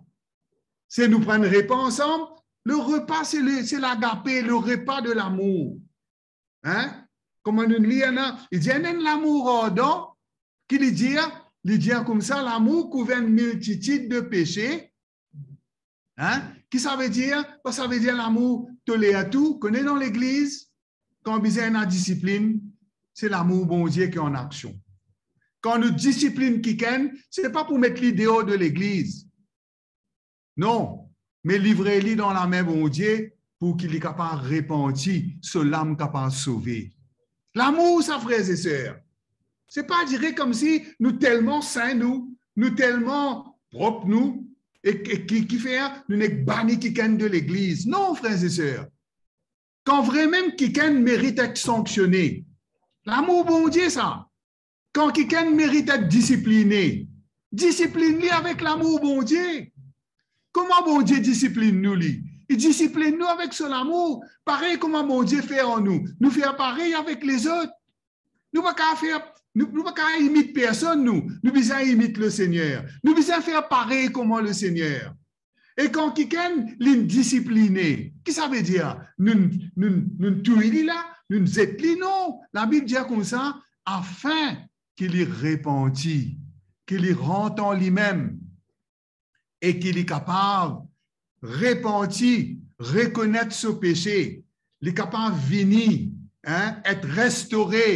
Se nou pran repa ansam. Le repa, se le, se lagape, le repa de lamour. Hein? Kouma nou lir la, li dir, enn lamour ardan, ki li dir, li dir koumsa, lamour kouver enn miltitid de pese. Hein? Ki sa ve dir? Sa ve dir lamour toler tou. Kone dan legliz, kan bizin ena disiplin, se lamour Bondie ki an aksion. Kan nou disiplin kikenn, se pa pou met li deor de legliz. Non, me livre li dan lame Bondie pou ki li kapav repanti, so lam kapav sove. Lamour sa, frer e ser, se pa dire koumsi nou telman sin nou, nou telman prop nou, e, e ki, ki fer nou nek bani kikenn de legliz. Non, frer e ser. Kan vremem kikenn merit et sanksione, lamour Bondie sa. Kan kikenn merit et disipline, disiplinn li avek lamour Bondie. Kouma Bondie disiplinn nou li? Li disiplinn nou avek so lamour, parey kouma Bondie fer ar nou, nou fer parey avek lezot. Nou pa kav fer, nou, nou pa kav imit personn, nou. Nou bizin imit Lesegner. Nou bizin fer parey kouma Lesegner. E kan kikenn linn disipline, ki sa ve dir? Nou, nou, nou touy li la, nou zet li? Non. Labib dir koumsa, afin ki li repanti, ki li rant an limem, e ki li kapav repanti, rekonet so pese, li kapav vini, hein, et restore,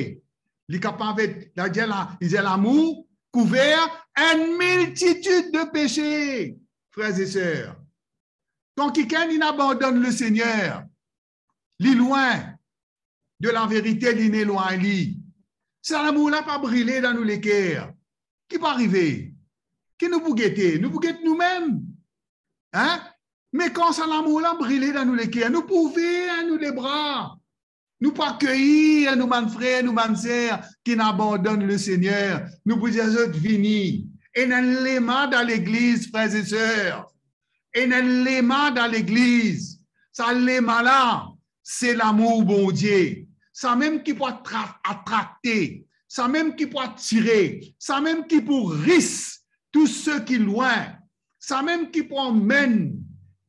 li kapav et, la, dir la, li dir lamour kouver enn miltitid de pese, frer e ser. Kan kikenn inn abandonn Lesegner, li lwin de laverite, linn elwagn li. Sa lamour la pa brile dan nou leker. Ki pou arive? Ki nou pou gete? Nou pou get noumem. Hein? Me kan sa lamour la brile dan nou leker, nou pou ouver nou lebra. Nou pou akeyir nou bann frer, nou bann ser ki'nn abandonn Lesegner. Nou pou dir zot, vini. Ena enn lema dan legliz, frer e ser. Ena enn lema dan legliz. Sa lema la, se lamour Bondie. Samem ki pou atra-, atrakte, samem ki pou atire, samem ki pou ris tou seki lwin, samem ki pou amenn,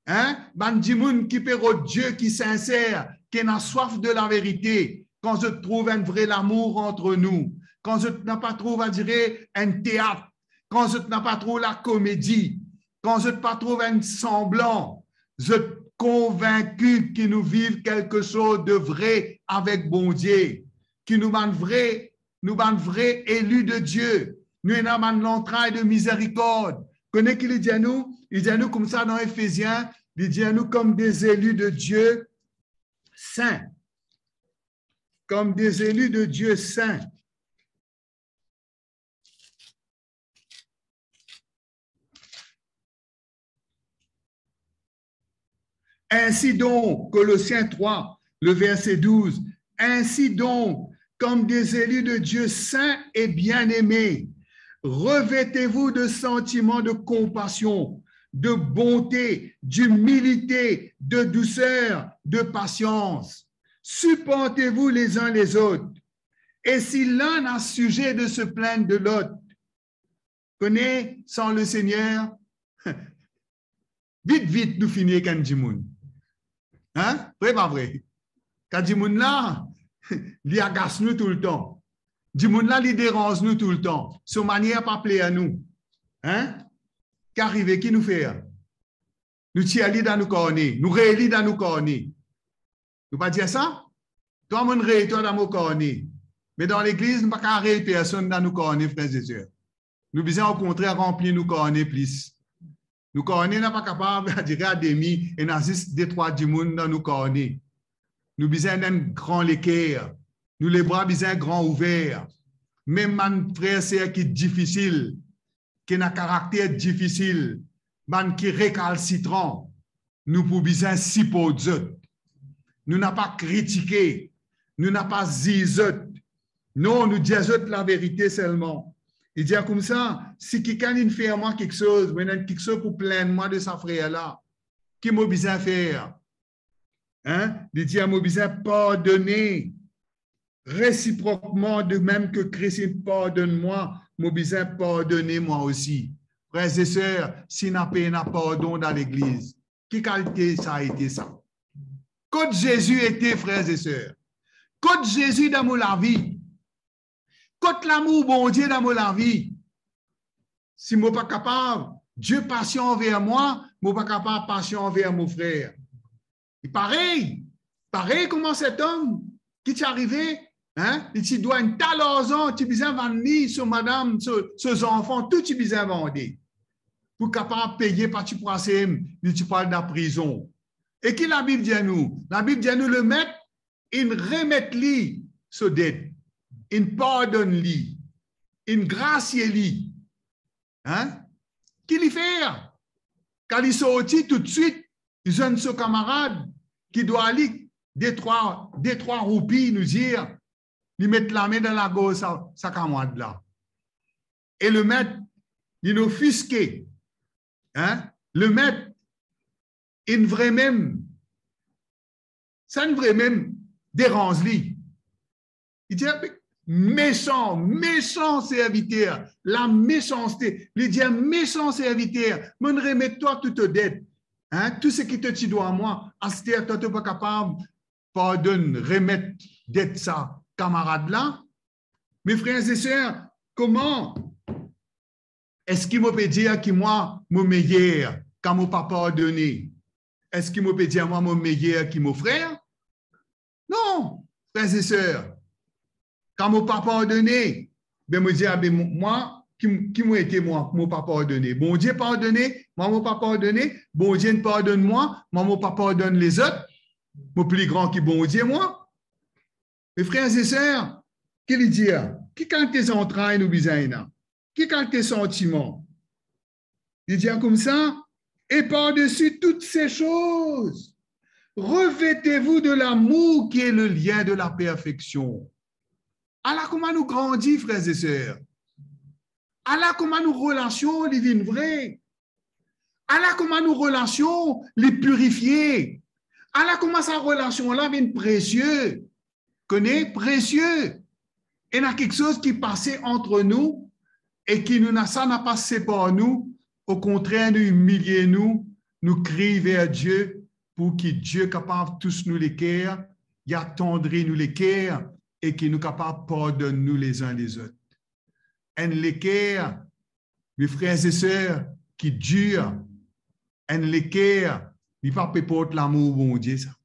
hein, bann dimoun ki pe rod Die, ki sinser, ki ena swaf de laverite, kan zot trouv enn vre lamour ant nou, kan zot napa trouv, on dirait, enn teat, kan zot napa trouv lakomedi, kan zot pa trouv enn sanblan, zot konvinki ki nou viv kiksoz de vre avek Bondie, ki nou bann vre, nou bann vre eli de Die, nou ena bann lantray de mizerikord. Kone ki li dir nou? Li dir nou koumsa dan Efezien, li dir nou kom de zeli de Die sin. Kom de zeli de Die sin. Ainsi donc, Colossiens trois, le verset douze, ainsi donc, comme des élus de Dieu saints et bien-aimés, revêtez-vous de sentiments de compassion, de bonté, d'humilité, de douceur, de patience. Supportez-vous les uns les autres. Et si l'un a sujet de se plaindre de l'autre, kone, san Lesegner, vit, vit nou fini ek enn dimoun. Hein? Vre, pa vre? Kan dimoun la, li agas nou toultan. Dimoun la, li deranz nou toultan. So manier pa pler nou. Hein? Ki arive, ki nou fer? Nou tir li dan nou karne, nou rey li dan nou karne. Nou pa dir sa? Twa, mo'nn rey twa dan mo karne. Me dan legliz, nou pa kav rey personn dan nou karne, frer e ser. Nou bizin, okontrer, ranpli nou karne plis. Nou karne napa kapav, on dirait, a demi, ena zis de trwa dimoun dan nou karne. Nou bizin enn gran leker. Nou lebra bizin gran ouver. Mem bann frer, ser ki difisil, ki ena karakter difisil, bann ki rekalsitran, nou pou bizin siport zot. Nou napa kritike, nou napa ziz zot. Non, nou dir zot laverite selman. Li dir koumsa, si kikenn inn fer mwa kiksoz, mo ena kiksoz pou plenn mwa de sa frer la, ki mo bizin fer? Hein? Li dir, mo bizin pardone resiprokman, de mem ki Kris inn pardonn mwa, mo bizin pardone mwa osi. Frer e ser, si ena pena pardon dan legliz, ki kalite sa ete sa? Kot Zezi ete, frer e ser? Kot Zezi dan mo lavi? Kot lamour Bondie dan mo lavi? Si mo pa kapav, Die pasian anver mwa, mo pa kapav pasian anver mo frer. Li parey, parey kouma set om ki ti arive, hein, li ti dwa enn ta larzan, ti bizin vann li, so madam, so, so zanfan, tou ti bizin vande pou kapav peye, pa ti pou ase, li ti pou al dan prizon. E ki Labib dir nou? Labib dir nou, Lemet inn remet li so det, inn pardonn li, inn grasie li. Hein? Ki li fer? Kan li sorti toutswit, li zwenn so kamarad ki dwa li de trwa, de trwa roupi, nou dir, li met lame dan lagorz sa, sa kamarad la. E lemet, li ofiske, hein? Lemet, inn vremem, sa inn vremem deranz li. Li dir, mesan, mesan serviter, lamesanste. Li dir, mesan serviter, mo'nn remet twa tou to det. Hein? Tou seki to ti dwa mwa, aster twa to pa kapav pardonn, remet det sa kamarad la? Me frer e ser, kouma eski mo pe dir ki mwa mo meyer kan mo pa pardone? Eski mo pe dir mwa mo meyer ki mo frer? Non, frer e ser. Kan mo pa pardone, be mo dir, abe mo, mwa, ki, ki mo ete mwa, mo pa pardone? Bondie pardone, mwa mo pa pardone. Bondie inn pardonn mwa, mwa mo pa pardonn lezot. Mo pli gran ki Bondie, mwa? Me frer e ser, ki li dir? Ki kalite zantray nou bizin ena? Ki kalite santiman? Li dir koumsa, et par-dessus toutes ces choses, revêtez-vous de l'amour qui est le lien de la perfection. Ala kouma nou grandi, frer e ser. Ala kouma nou relasion li vinn vre. Ala kouma nou relasion li pirifie. Ala kouma sa relasion la vinn presie. Kone, presie. Ena kiksoz ki pase ant nou e ki nou na, sa napa separ nou. Okontrer, nou imilie nou, nou kriy ver Die pou ki Die kapav tous nou leker, li atandri nou leker e ki nou kapav pardonn nou lezin lezot. Enn leker, me frer e ser, ki dir, enn leker, li pa pe port lamour Bondie sa.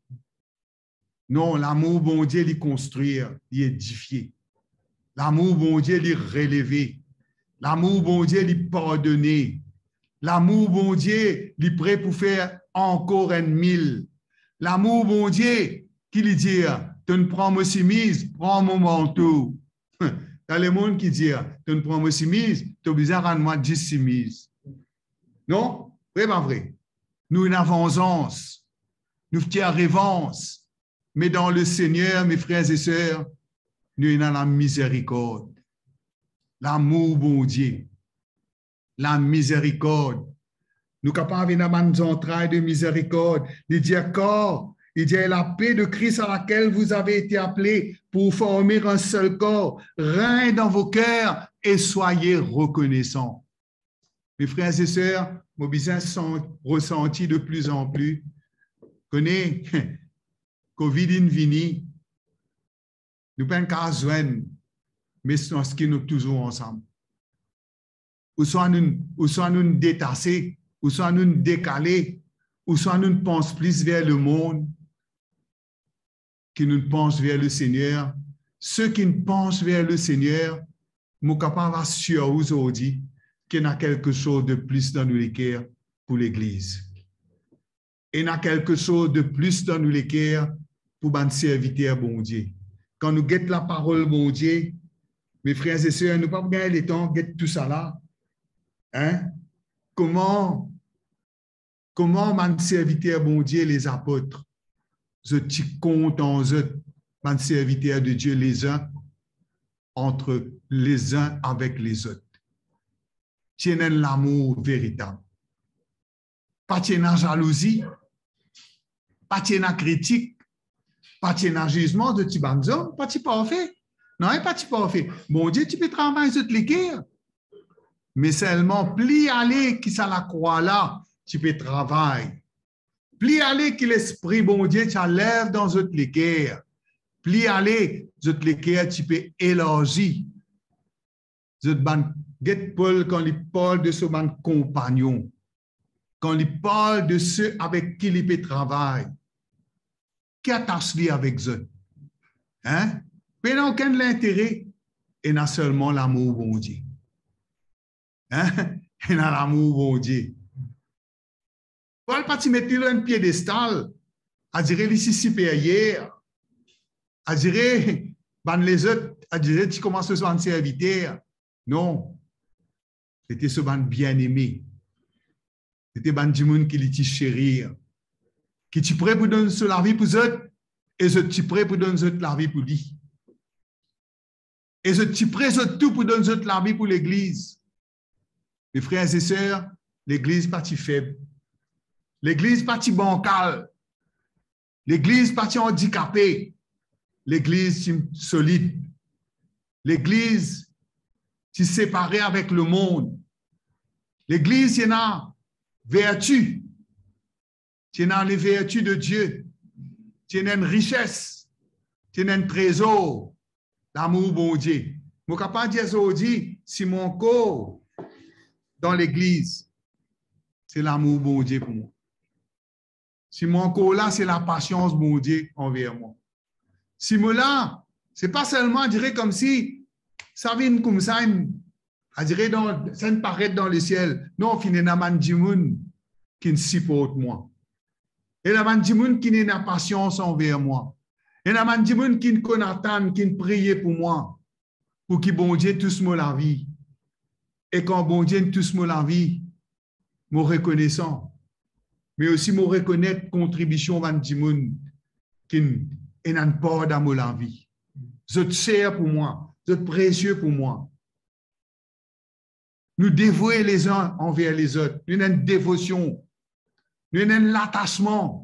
Non, lamour Bondie, li konstrir, li edifie. Lamour Bondie, li releve. Lamour Bondie, li pardone. Lamour Bondie, li pre pou fer ankor enn mil. Lamour Bondie, ki li dir, to'nn pran mo simiz, pran mo manto. Dan lemonn ki dir, to'nn pran mo simiz, to bizin rann mwa dis simiz. Non? Vre pa vre? Nou ena vanzans, nou tir revans, me dan Lesegner, me frer e ser, nou ena lamizerikord. Lamour Bondie, lamizerikord. Nou kapav ena bann zantray de mizerikord. Li dir, kar, li dir, la paix de Christ à laquelle vous avez été appelés pour former un seul corps règne dans vos cœurs et soyez reconnaissants. Me frer e ser, mo bizin san-, resanti de plus en plus. Kone, Covid inn vini, nou pa'nn kav zwenn, me savedir ki nou touzour ansam. Ouswa nou, ouswa nou detase, ouswa nou dekale, ouswa nou pans plis ver lemond ki nou pans ver Lesegner. Seki pans ver Lesegner, mo kapav asir ou zordi ki ena kelke soz de plis dan nou leker pou legliz. Ena kelke soz de plis dan nou leker pou bann serviter Bondie. Kan nou get laparol Bondie, me frer e ser, nou pa pou gagn letan get tousala. Hein? Kouma, kouma bann serviter Bondie, lezapot, zot ti kontan zot, bann serviter de Die, lezin, entre, lezin avek lezot. Ti ena enn lamour veritab. Pa ti ena zalouzi, pa ti ena kritik, pa ti ena zizman. Zot ti bann zom, pa ti parfe. Nanye pa ti parfe. Bondie ti pe travay zot leker. Me selman pli ale ki sa lakrwa la ti pe travay, pli ale ki Lespri Bondie ti al lev dan zot leker, pli ale zot leker ti pe elarzi. Zot bann, get Pol kan li parl de so bann konpagnon, kan li parl de se avek ki li pe travay, ki atas li avek zot? Hein? Pena okenn lintere, ena selman lamour Bondie. Hein? Ena lamour Bondie. Pol pa ti met li lor enn piedestal, adire li ti siperyer, adire bann lezot, adire ti kouma so bann serviter. Non. Li ti so bann bieneme. Sete bann dimoun ki li ti serir, ki ti pre pou donn so lavi pou zot, e zot ti pre pou donn zot lavi pou li. E zot ti pre zot tou pou donn zot lavi pou legliz. Me frer e ser, legliz pa ti feb. Legliz pa ti bankal. Legliz pa ti andikape. Legliz ti solid. Legliz ti separe avek lemond. Legliz ti ena verti. Ti ena leverti de Die. Ti ena enn rises. Ti ena enn trezor, lamour Bondie. Mo kapav dir azordi, si mo ankor dan legliz, se lamour Bondie pou mwa. Si mo ankor la, se lapasians Bondie anver mwa. Si mo la, se pa selman, dire, koumsi sa vinn koumsa, enn, adire dan, sa inn paret dan lesiel. Non, finn ena bann dimoun ki'nn siport mwa. Ena bann dimoun ki'nn ena pasians anver mwa. Ena bann dimoun ki'nn konn atann, ki'nn priye pou mwa, pou ki Bondie tous mo lavi. E kan Bondie inn tous mo lavi, mo rekonesan, me osi mo rekonet kontribision bann dimoun ki'nn ena enn par dan mo lavi. Zot ser pou mwa, zot presie pou mwa. Nou devoue lezin anver lezot, nou ena enn devosion, nou ena enn latasman.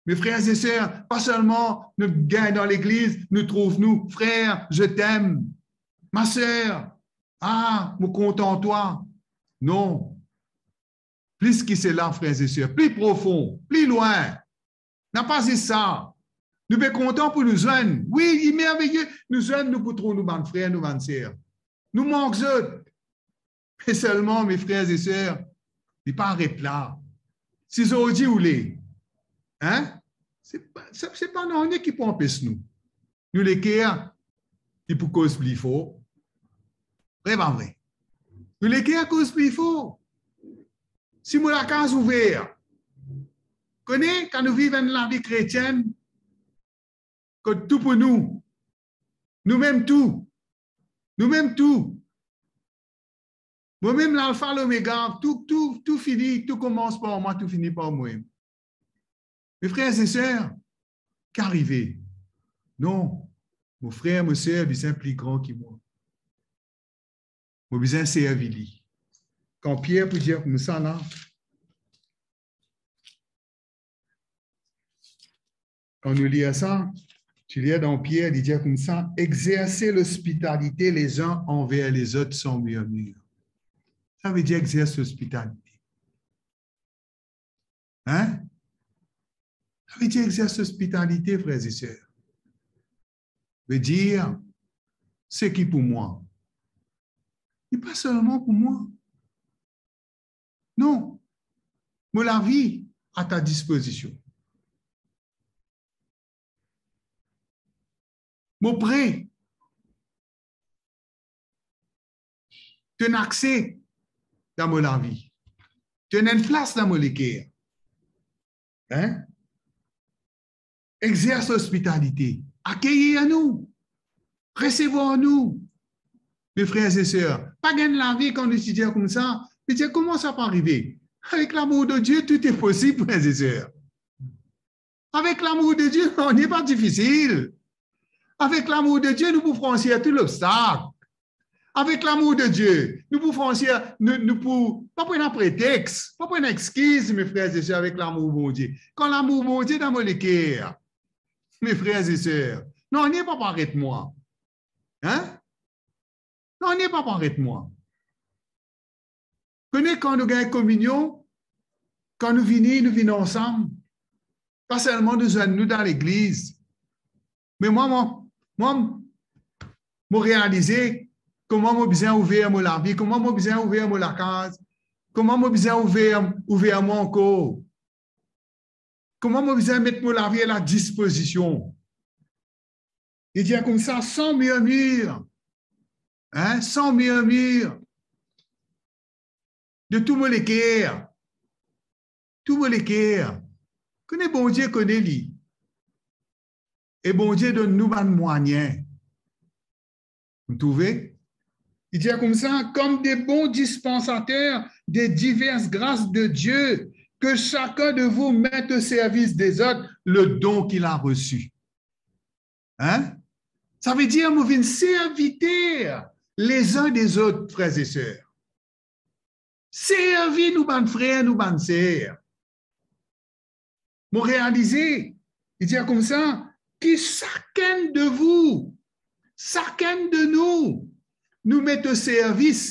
Me frer e ser, pa selman nou gagn dan legliz, nou trouv nou, frer, je t'aime, ma sœur, ah, mo kontan twa. Non. Plis ki sela, frer e ser, pli profon, pli lwin. Napa zis sa. Nou pe kontan pou nou zwenn. Wi, li merveye, nou zwenn, nou pou trouv nou bann frer, nou bann ser. Nou mank zot. Me selman, me frer e ser, li pa aret la. Si zordi ou le, hein? Se pa, se, se pa nanye ki pou anpes nou. Nou leker, li pou koz pli for. Vre pa vre? Nou leker koz pli for. Si mo lakaz ouver, kone, kan nou viv enn lavi kretien, kot tou pou nou, nou mem tou, nou mem tou. Mo mem Lalfa, Lomega, tou, tou, tou fini, tou koumans par mwa, tou fini par mwa. Me frer e ser, ki arive? Non, mo frer, mo ser bizin pli gran ki mwa. Mo bizin servi li. Kan Pier pou dir koumsa la, kan nou lir sa, ti lir dan Pier, li dir koumsa, exercez l'hospitalité les uns envers les autres sans murmure. Savedir exerse lospitalite. Hein? Savedir exerse lospitalite, frer e ser. Vedir, seki pou mwa, li pa selman pou mwa. Non, mo lavi a ta dispozision. Mo pre. To ena akse dan mo lavi. To ena enn plas dan mo leker. Hein? Exerse lospitalite. Akeir nou. Resevwar nou. Me frer e ser, pa gagn lavi kan nou ti dir koumsa, me dir, kouma sa pou arive? Avek lamour de Die, tou e posib, frer e ser. Avek lamour de Die, nanye pa difisil. Avek lamour de Die, nou pou fransir tou lobstak. Avek lamour de Die, nou pou fransir, nou, nou pou, pa pou ena pretex, pa pou ena exkiz, me frer e ser, avek lamour Bondie. Kan lamour Bondie dan mo leker, me frer e ser, nanye pa pou aret mwa. Hein? Nanye pa pou aret mwa. Kone kan nou gagn kominion, kan nou vini, nou vini ansam. Pa selman nou zwenn nou dan legliz. Me mwa, mwa, mwa, mo realize kouma mo bizin ouver mo lavi, kouma mo bizin ouver mo lakaz, kouma mo bizin ouver, ouver mwa ankor. Kouma mo bizin met mo lavi a la dispozision. Li dir koumsa, sans murmure, hein, sans murmure, de tou mo leker, tou mo leker. Kone Bondie kone li. E Bondie donn nou bann mwayin. Vous trouvez? Li dir koumsa, comme de bons dispensateurs des diverses grâces de Dieu, que chacun de vous mette au service des autres le don qu'il a reçu. Hein? Savedir mo vinn serviter les uns des autres, frer e ser. Servi nou bann frer, nou bann ser. Mo realize, li dir koumsa, ki sakenn de vou, sakenn de nou, nou met o servis,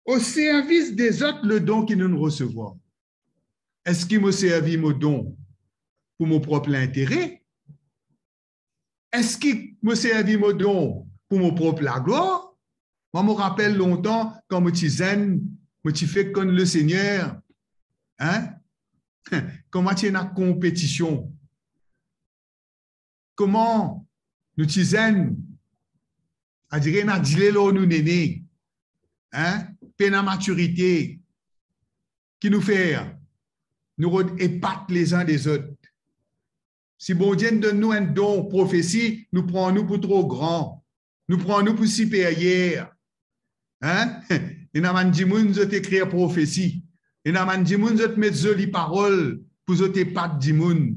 o servis dezot le don ki nou'nn resevwar. Eski mo servi mo don pou mo prop lintere? Eski mo servi mo don pou mo prop laglwar? Mwa, mo rapel lontan, kan mo ti zenn, mo ti fek konn Lesegner, hein? Kouma ti ena konpetision. Kouma nou ti zenn, adire ena dile lor nou nene, hein? Pena matirite. Ki nou fer? Nou rod epat lezin lezot. Si Bondie inn donn nou enn don profesi, nou pran nou pou tro gran. Nou pran nou pou siperyer. Hein? Ena bann dimoun, zot ekrir profesi. Ena bann dimoun, zot met zoli parol pou zot epat dimoun.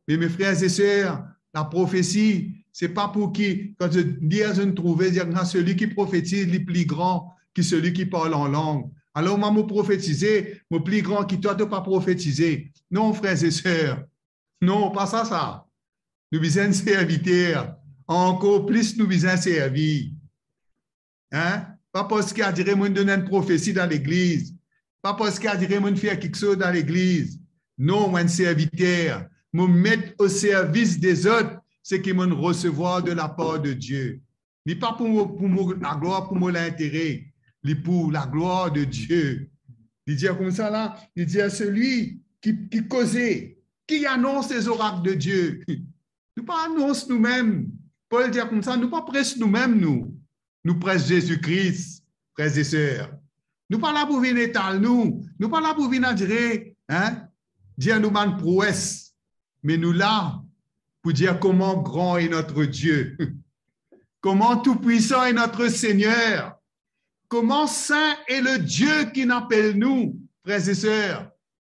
Me, me frer e ser, laprofesi, se pa pou ki, kan zot lir, zot trouve, dir, "Ah, seli ki profetiz, li pli gran ki seli ki parl an lang." Alor, mwa, mo profetize, mo pli gran ki twa, to pa profetize. Non, frer e ser. Non, pa sa, sa. Nou bizin serviter. Ankor plis, nou bizin servi. Hein? Pa parski adire mo'nn donn enn profesi dan legliz. Pa parski adire mo'nn fer kiksoz dan legliz. Non, mo enn serviter. Mo met o servis dezot seki mo'nn resevwar de lapar de Die. Li pa pou mo, pou mo laglwar, pou mo lintere. Li pou laglwar de Die. Li dir koumsa la, li dir, seli ki, ki koze, ki anons lezorak de Die. Nou pa anons noumem. Pol dir koumsa, nou pa pres noumem, nou. Nou pres Zezi Kris, frer e ser. Nou pa la pou vinn etal nou. Nou pa la pou vinn adire, hein, dir nou bann prowes. Me nou la pou dir kouma gran est notre Dieu. Comment tout-puissant est notre Seigneur. Comment saint est le Dieu ki inn apel nou, frer e ser.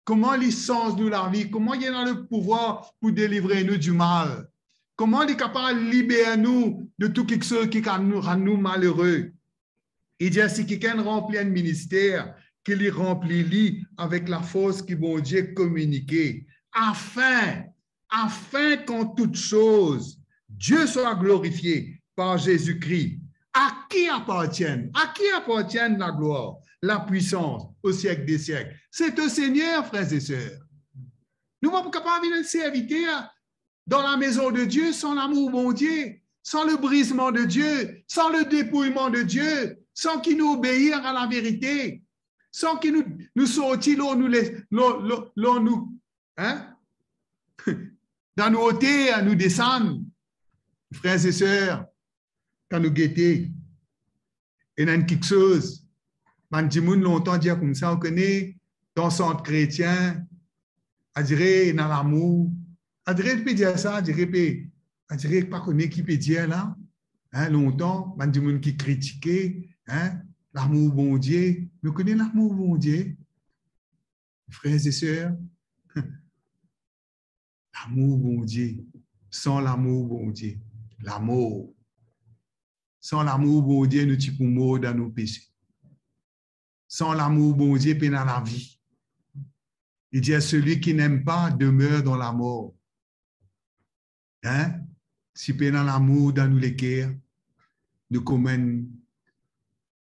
Kouma li sanz nou lavi, kouma li ena lepouvwar pou delivre nou dimal, kouma li kapav liber nou de tou kiksoz ki kapav nou, rann nou malere. Li dir, si kikenn ranpli enn minister, ki li ranpli li avek lafors ki Bondie kominike, afin, afin qu'en toutes choses, Dieu soit glorifié par Jésus-Christ, à qui appartiennent, à qui appartiennent la gloire, la puissance au siècle des siècles. C'est au Seigneur, frères et sœurs. Nou pa pou kapav vinn enn serviter dan la maison de Dieu san lamour Bondie, san le brisement de Dieu, san le dépouillement de Dieu, san ki nou obeir a laverite, san ki nou, nou sorti lor nou le-, lor, lor, lor nou, hein? Dan nou oter, nou desann. Frer e ser, kan nou gete, ena enn kiksoz, bann dimoun lontan dir koumsa, ou kone, dan sant kretien, adire ena lamour. Adire pe dir sa, adire pe, adire pa kone ki pe dir la, hein, lontan, bann dimoun ki kritike, hein, lamour Bondie. Nou kone lamour Bondie, frer e ser? Lamour Bondie. San lamour Bondie, lamor. San lamour Bondie, nou ti pou mor dan nou pese. San lamour Bondie, pena lavi. Li dir, celui qui n'aime pas demeure dans la mort. Hein? Si pena lamour dan nou leker, nou kouma enn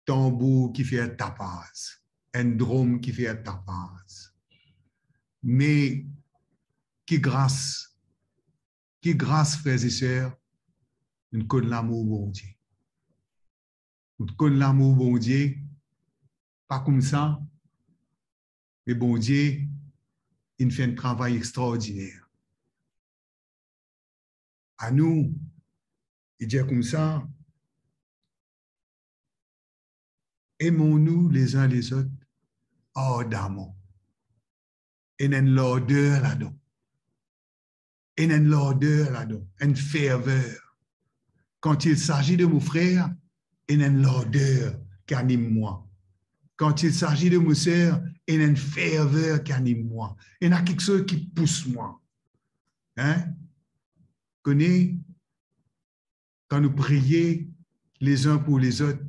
tanbour ki fer tapaz, enn drom ki fer tapaz. Me ki gras, ki gras, frer e ser, nou konn lamour Bondie. Nou konn lamour Bondie, pa koumsa, me Bondie inn fer enn travay extraordiner. Anou, li dir koumsa, aimons-nous les uns les autres ardemment. Ena enn larder ladan. Ena enn larder ladan, enn ferver. Quand il s'agit de mon frère, ena enn larder ki anim mwa. Quand il s'agit de mo ser, ena enn ferver ki anim mwa, ena kiksoz ki pous mwa. Hein? Kone, kan nou priye les uns pour les autres,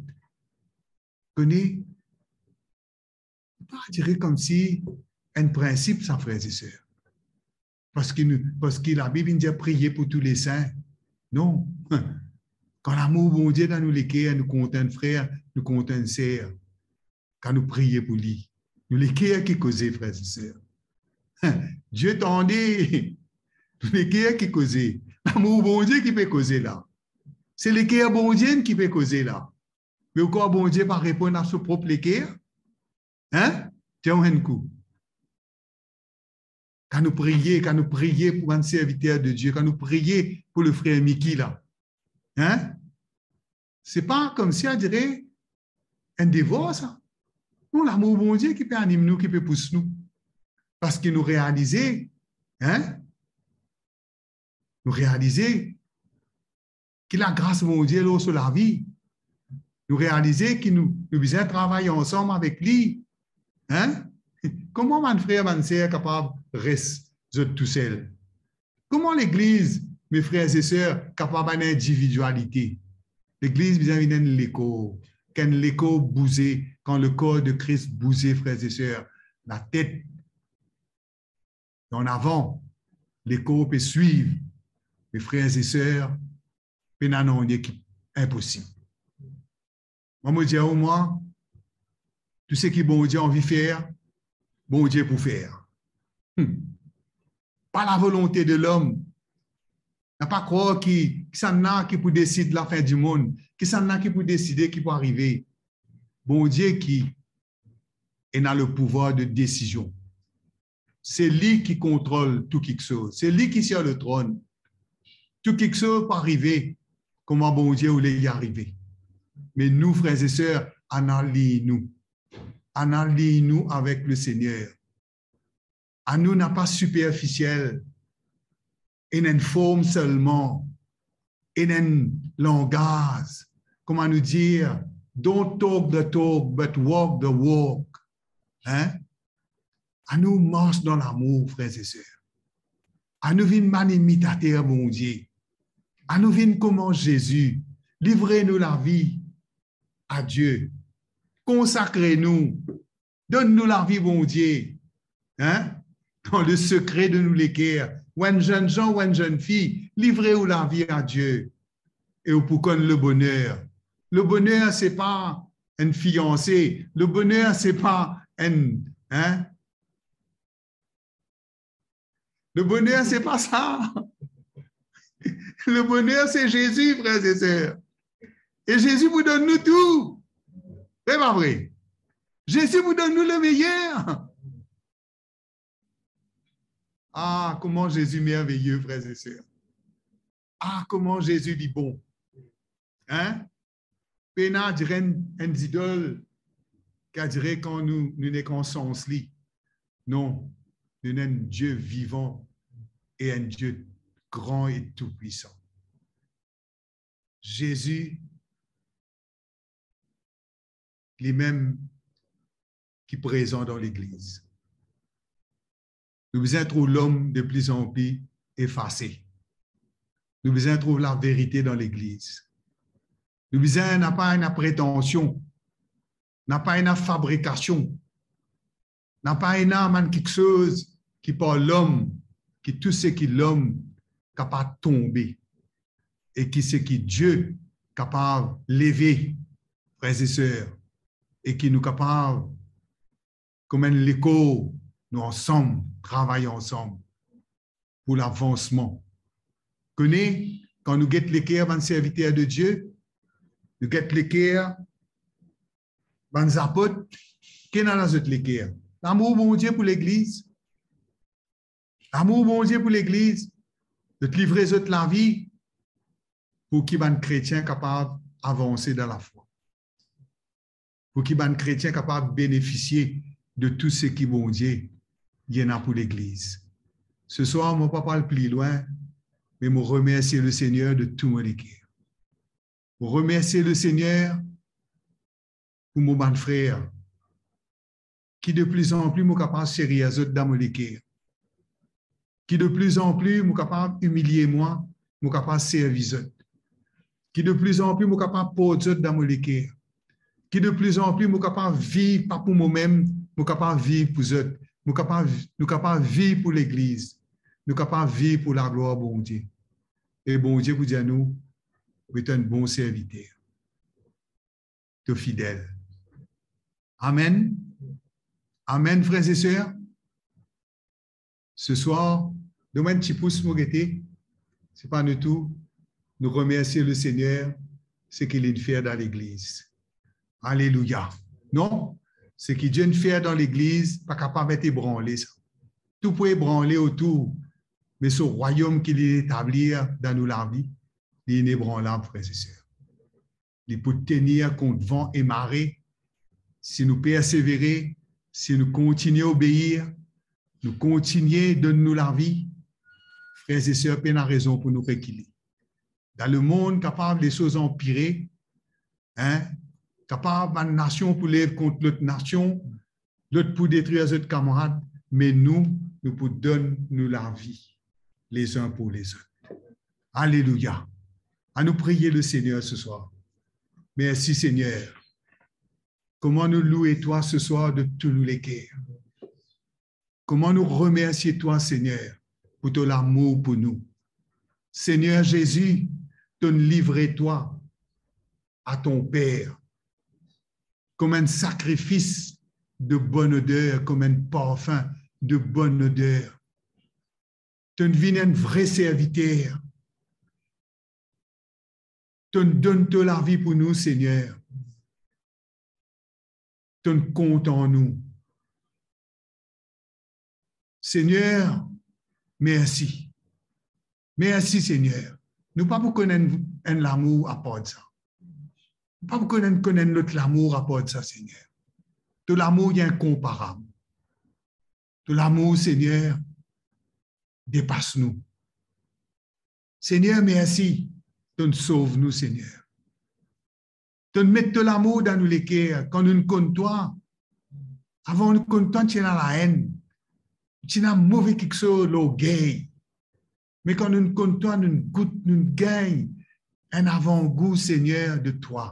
kone, pa dire koumsi enn prinsip sa, frer e ser. Parski nou, parski Labib inn dir priye pou tou le sin. Non. Kan lamour Bondie dan nou leker, nou kontan enn frer, nou kontan enn ser. Kan nou priye pou li, nou leker ki koze, frer e ser. Die tande, nou leker ki koze. Lamour Bondie ki pe koze la. Se leker Bondie ki pe koze la. Me ou krwar Bondie pa reponn a so prop leker? Hein? Tann enn kou. Kan nou priye, kan nou priye pou bann serviter de Die, kan nou priye pou le frer Miki la, hein? Se pa koumsi a dire enn devwar sa. Non, lamour Bondie ki pe anim nou, ki pe pous nou. Parski nou realize, hein? Nou realize ki lagras Bondie lor so lavi. Nou realize ki nou, nou bizin travay ansam avek li. Hein? Kouma bann frer, bann ser kapav res zot tousel? Kouma legliz, me frer e ser, kapav enn individialite? Legliz bizin vinn enn lekor. Kan lekor bouze, kan lekor de Kris bouze, frer e ser, latet an avan, lekor pe swiv. Me frer e ser, pena nanye ki inposib. Mwa, mo dir ou, mwa, tou seki Bondie anvi fer, Bondie pou fer. Hmm. Pa lavolonte de lom. Na pa krwar ki, kisannla ki pou desid lafin dimoun, kisannla ki pou deside ki pou arive. Bondie ki ena le pouvwar de desizion. Se li ki kontrol tou kiksoz. Se li ki sir le tronn. Tou kiksoz pou arive kouma Bondie oule li arive. Me nou, frer e ser, ann align nou. Ann align nou avek Lesegner. Anou napa siperfisiel, ena enn form selman, ena enn langaz, kouma nou dir, don't talk the talk, but walk the walk. Hein? Anou mars dan lamour, frer e ser. Anou vinn bann imitater Bondie. Anou vinn kouma Zezi, livre nou lavi a Die, konsakre nou, donn nou lavi Bondie, hein? Dan le sekre de nou leker, ou enn zenn zan, ou enn zenn fi, livre ou lavi a Die, e ou pou konn le boner. Le boner, se pa enn fianse. Le boner, se pa enn, hein? Le boner, se pa sa. Le boner, se Zezi, frer e ser. E Zezi pou donn nou tou. Vre pa vre? Zezi pou donn nou le meyer. Ah, kouma Zezi merveye, frer e ser. Ah, kouma Zezi li bon. Hein? Pena dir enn, enn zidol, ki a dire kan nou, nou nek ansans li. Non, nou ena enn Die vivan e enn Die gran e toupwisan. Zezi, limem ki prezan dan legliz. Nou bizin trouv lom de plizanpli efase. Nou bizin trouv laverite dan legliz. Nou bizin napa ena pretansion, napa ena fabrikasion, napa ena bann kiksoz ki par lom, ki tou seki lom kapav tonbe, e ki seki Die kapav leve, frer e ser, e ki nou kapav, kouma enn lekor, nou ansam, travay ansam pou lavansman. Kone, kan nou get leker bann serviter de Die, nou get leker bann zapot, ki ena dan zot leker? Lamour Bondie pou legliz. Lamour Bondie pou legliz. Zot livre zot lavi pou ki bann kretien kapav avanse dan lafwa, pou ki bann kretien kapav benefisie de tou seki Bondie ena pou legliz. Seswar, mo pa pou al pli lwin, me mo remersie Lesegner de tou mo leker. Mo remersie Lesegner pou mo bann frer, ki de plizanpli mo kapav serir zot dan mo leker. Ki de plizanpli mo kapav imilie mwa, mo kapav servi zot. Ki de plizanpli mo kapav port zot dan mo leker. Ki de plizanpli mo kapav viv pa pou momem, mo kapav viv pou zot. Mo kapav, nou kapav viv pou legliz. Nou kapav viv pou laglwar Bondie. E Bondie pou dir nou, ou enn bon serviter. To fidel. Amen. Amen, frer e ser. Seswar, donn mwa enn ti pous, mo gete. Se pa nou tou, nou remersie Lesegner, seki li fer dan legliz. Alelouya. Non, seki Dieu fer dan legliz, pa kapav et ebranle sa. Tou pou ebranle otour, me so rwayom ki li etablir dan nou lavi, li inebranlab, frer e ser. Li pou tenir kont van e mare, si nou persevere, si nou kontinie obeir, nou kontinie donn nou lavi, frer e ser, pena rezon pou nou rekile. Dan lemond, kapav lesoz anpire, en, kapav bann nasion pou lev kont lot nasion, lot pou detrir zot kamarad, me nou, nou pou donn nou lavi lezin pou lezot. Alelouya. Anou priye Lesegner seswar. Mersi, Segner. Kouma nou loue twa seswar de tou nou leker. Kouma nou remersie twa, Segner, pou to lamour pou nou. Segner Zezi, to'nn livre twa a ton Per kom enn sakrifis de bonn oder, kom enn parfin de bonn oder. To'nn vinn enn vre serviter. To'nn donn to lavi pou nou, Segner. To'nn kontan nou. Segner, mersi. Mersi, Segner. Nou pa pou konn enn, enn lamour apar sa. Nou pa pou konn enn, konn enn lot lamour apar sa, Segner. To lamour, li inkonparab. To lamour, Segner, depas nou. Segner, mersi, to'nn sov nou, Segner. To'nn met to lamour dan nou leker, kan nounn konn twa. Avan nou konn twa, ti ena laenn, ti ena move kiksoz, lorgey. Me kan nounn konn twa, nounn gout, nounn gagn enn avangou, Segner, de twa.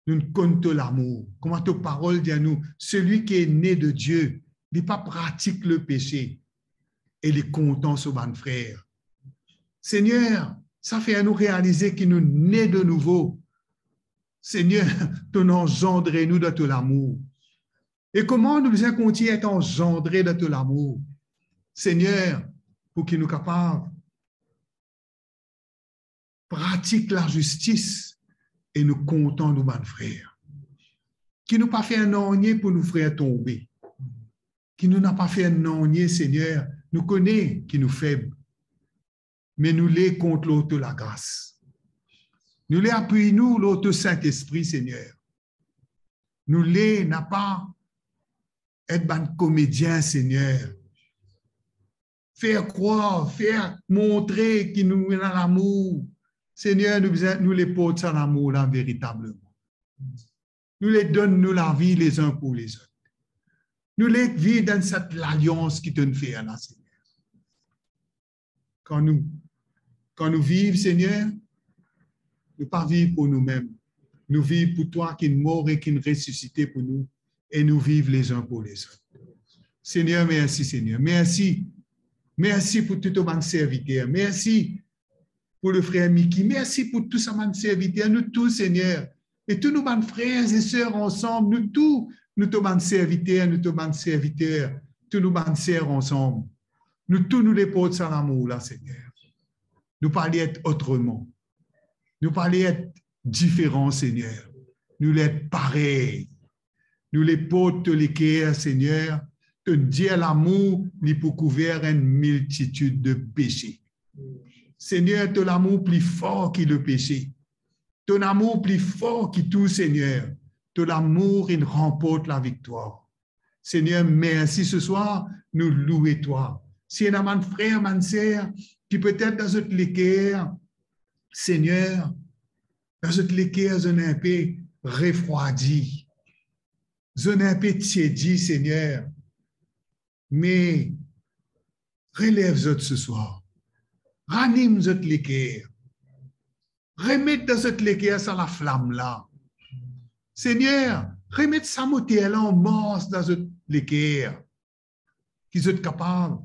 Nounn konn to lamour. Kouma to parol dir nou, celui qui est né de Dieu, li pa pratik lepese e li kontan so bann frer. Segner, sa fer nou realize ki nou ne de nouvo. Segner, to'nn anzandre nou dan to lamour. E kouma nou bizin kontign et anzandre dan to lamour, Segner, pou ki nou kapav pratik lazistis e nou kontan nou bann frer. Ki nou pa fer nanye pou nou frer tonbe. Ki nou napa fer nanye, Segner, nou kone ki nou feb. Me nou le kont lor to lagras. Nou le apiy nou lor to Sintespri, Segner. Nou le napa et bann komedien, Segner. Fer krwar, fer montre ki nou ena lamour. Segner, nou bizin, nou le port sa lamour la veritableman. Nou le donn nou lavi lezin pou lezot. Nou le viv dan set lalians ki to'nn fer la, Segner. Kan nou, kan nou viv, Segner, nou pa viv pou noumem. Nou viv pou twa ki'nn mor e ki'nn resisite pou nou, e nou viv lezin pou lezot. Segner, mersi, Segner. Mersi. Mersi pou tou to bann serviter. Mersi pou le frer Miki. Mersi pou tou sa bann serviter, nou tou, Segner. E tou nou bann frer e ser ansam, nou tou, nou to bann serviter, nou to bann serviter, tou nou bann ser ansam. Nou tou nou le port sa lamour la, Segner. Nou pa le et otreman. Nou pa le et diferan, Segner. Nou le et parey. Nou le port to leker, Segner. To'nn dir lamour, li pou kouver enn miltitid de pese. Segner, to lamour pli for ki lepese. To lamour pli for ki tou, Segner. To lamour inn ranport laviktwar. Segner, mersi, seswar nou loue twa. Si ena bann frer, bann ser ki petet dan zot leker, Segner, dan zot leker, zot inn inpe refrwadi. zot inn inpe tiedi, Segner, me relev zot seswar. Ranim zot leker. Remet dan zot leker sa laflam la. Segner, remet sa moter la an mars dan zot leker, ki zot kapav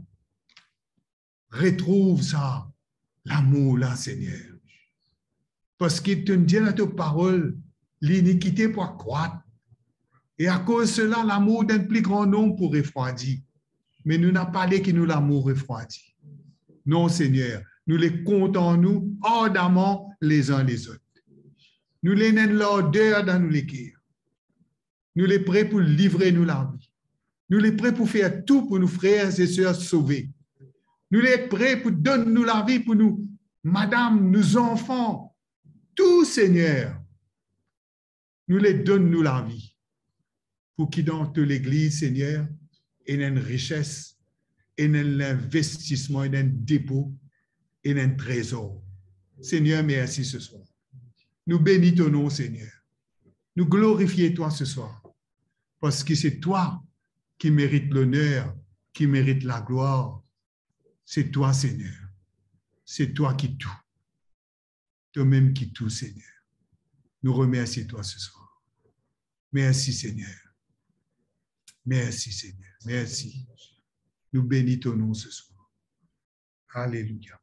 retrouv sa lamour la, Segner. Parski to'nn dir dan to parol, linikite pou akrwat. E akoz sela, lamour dan enn pli gran nonb pou refrwadi. Me nou napa le ki nou lamour refrwadi. Non, Segner, nou le kontan nou ardaman lezin lezot. Nou le ena enn larder dan nou leker. Nou le pre pou livre nou lavi. Nou le pre pou fer tou pou nou frer e ser sove. Nou le pre pou donn nou lavi pou nou madam, nou zanfan, tou, Segner. Nou le donn nou lavi pou ki dan to legliz, Segner, ena enn rises, ena enn linvestisman, ena enn depo, ena enn trezor. Segner, mersi seswar. Nou beni to nom, Segner. Nou glorifie twa seswar, parski se twa ki merit loner, ki merit laglwar. Se twa, Segner. Se twa ki tou. Twa mem ki tou, Segner. Nou remersie twa seswar. Mersi, Segner. Mersi, Segner. Mersi. Nou beni to nom seswar. Alelouya.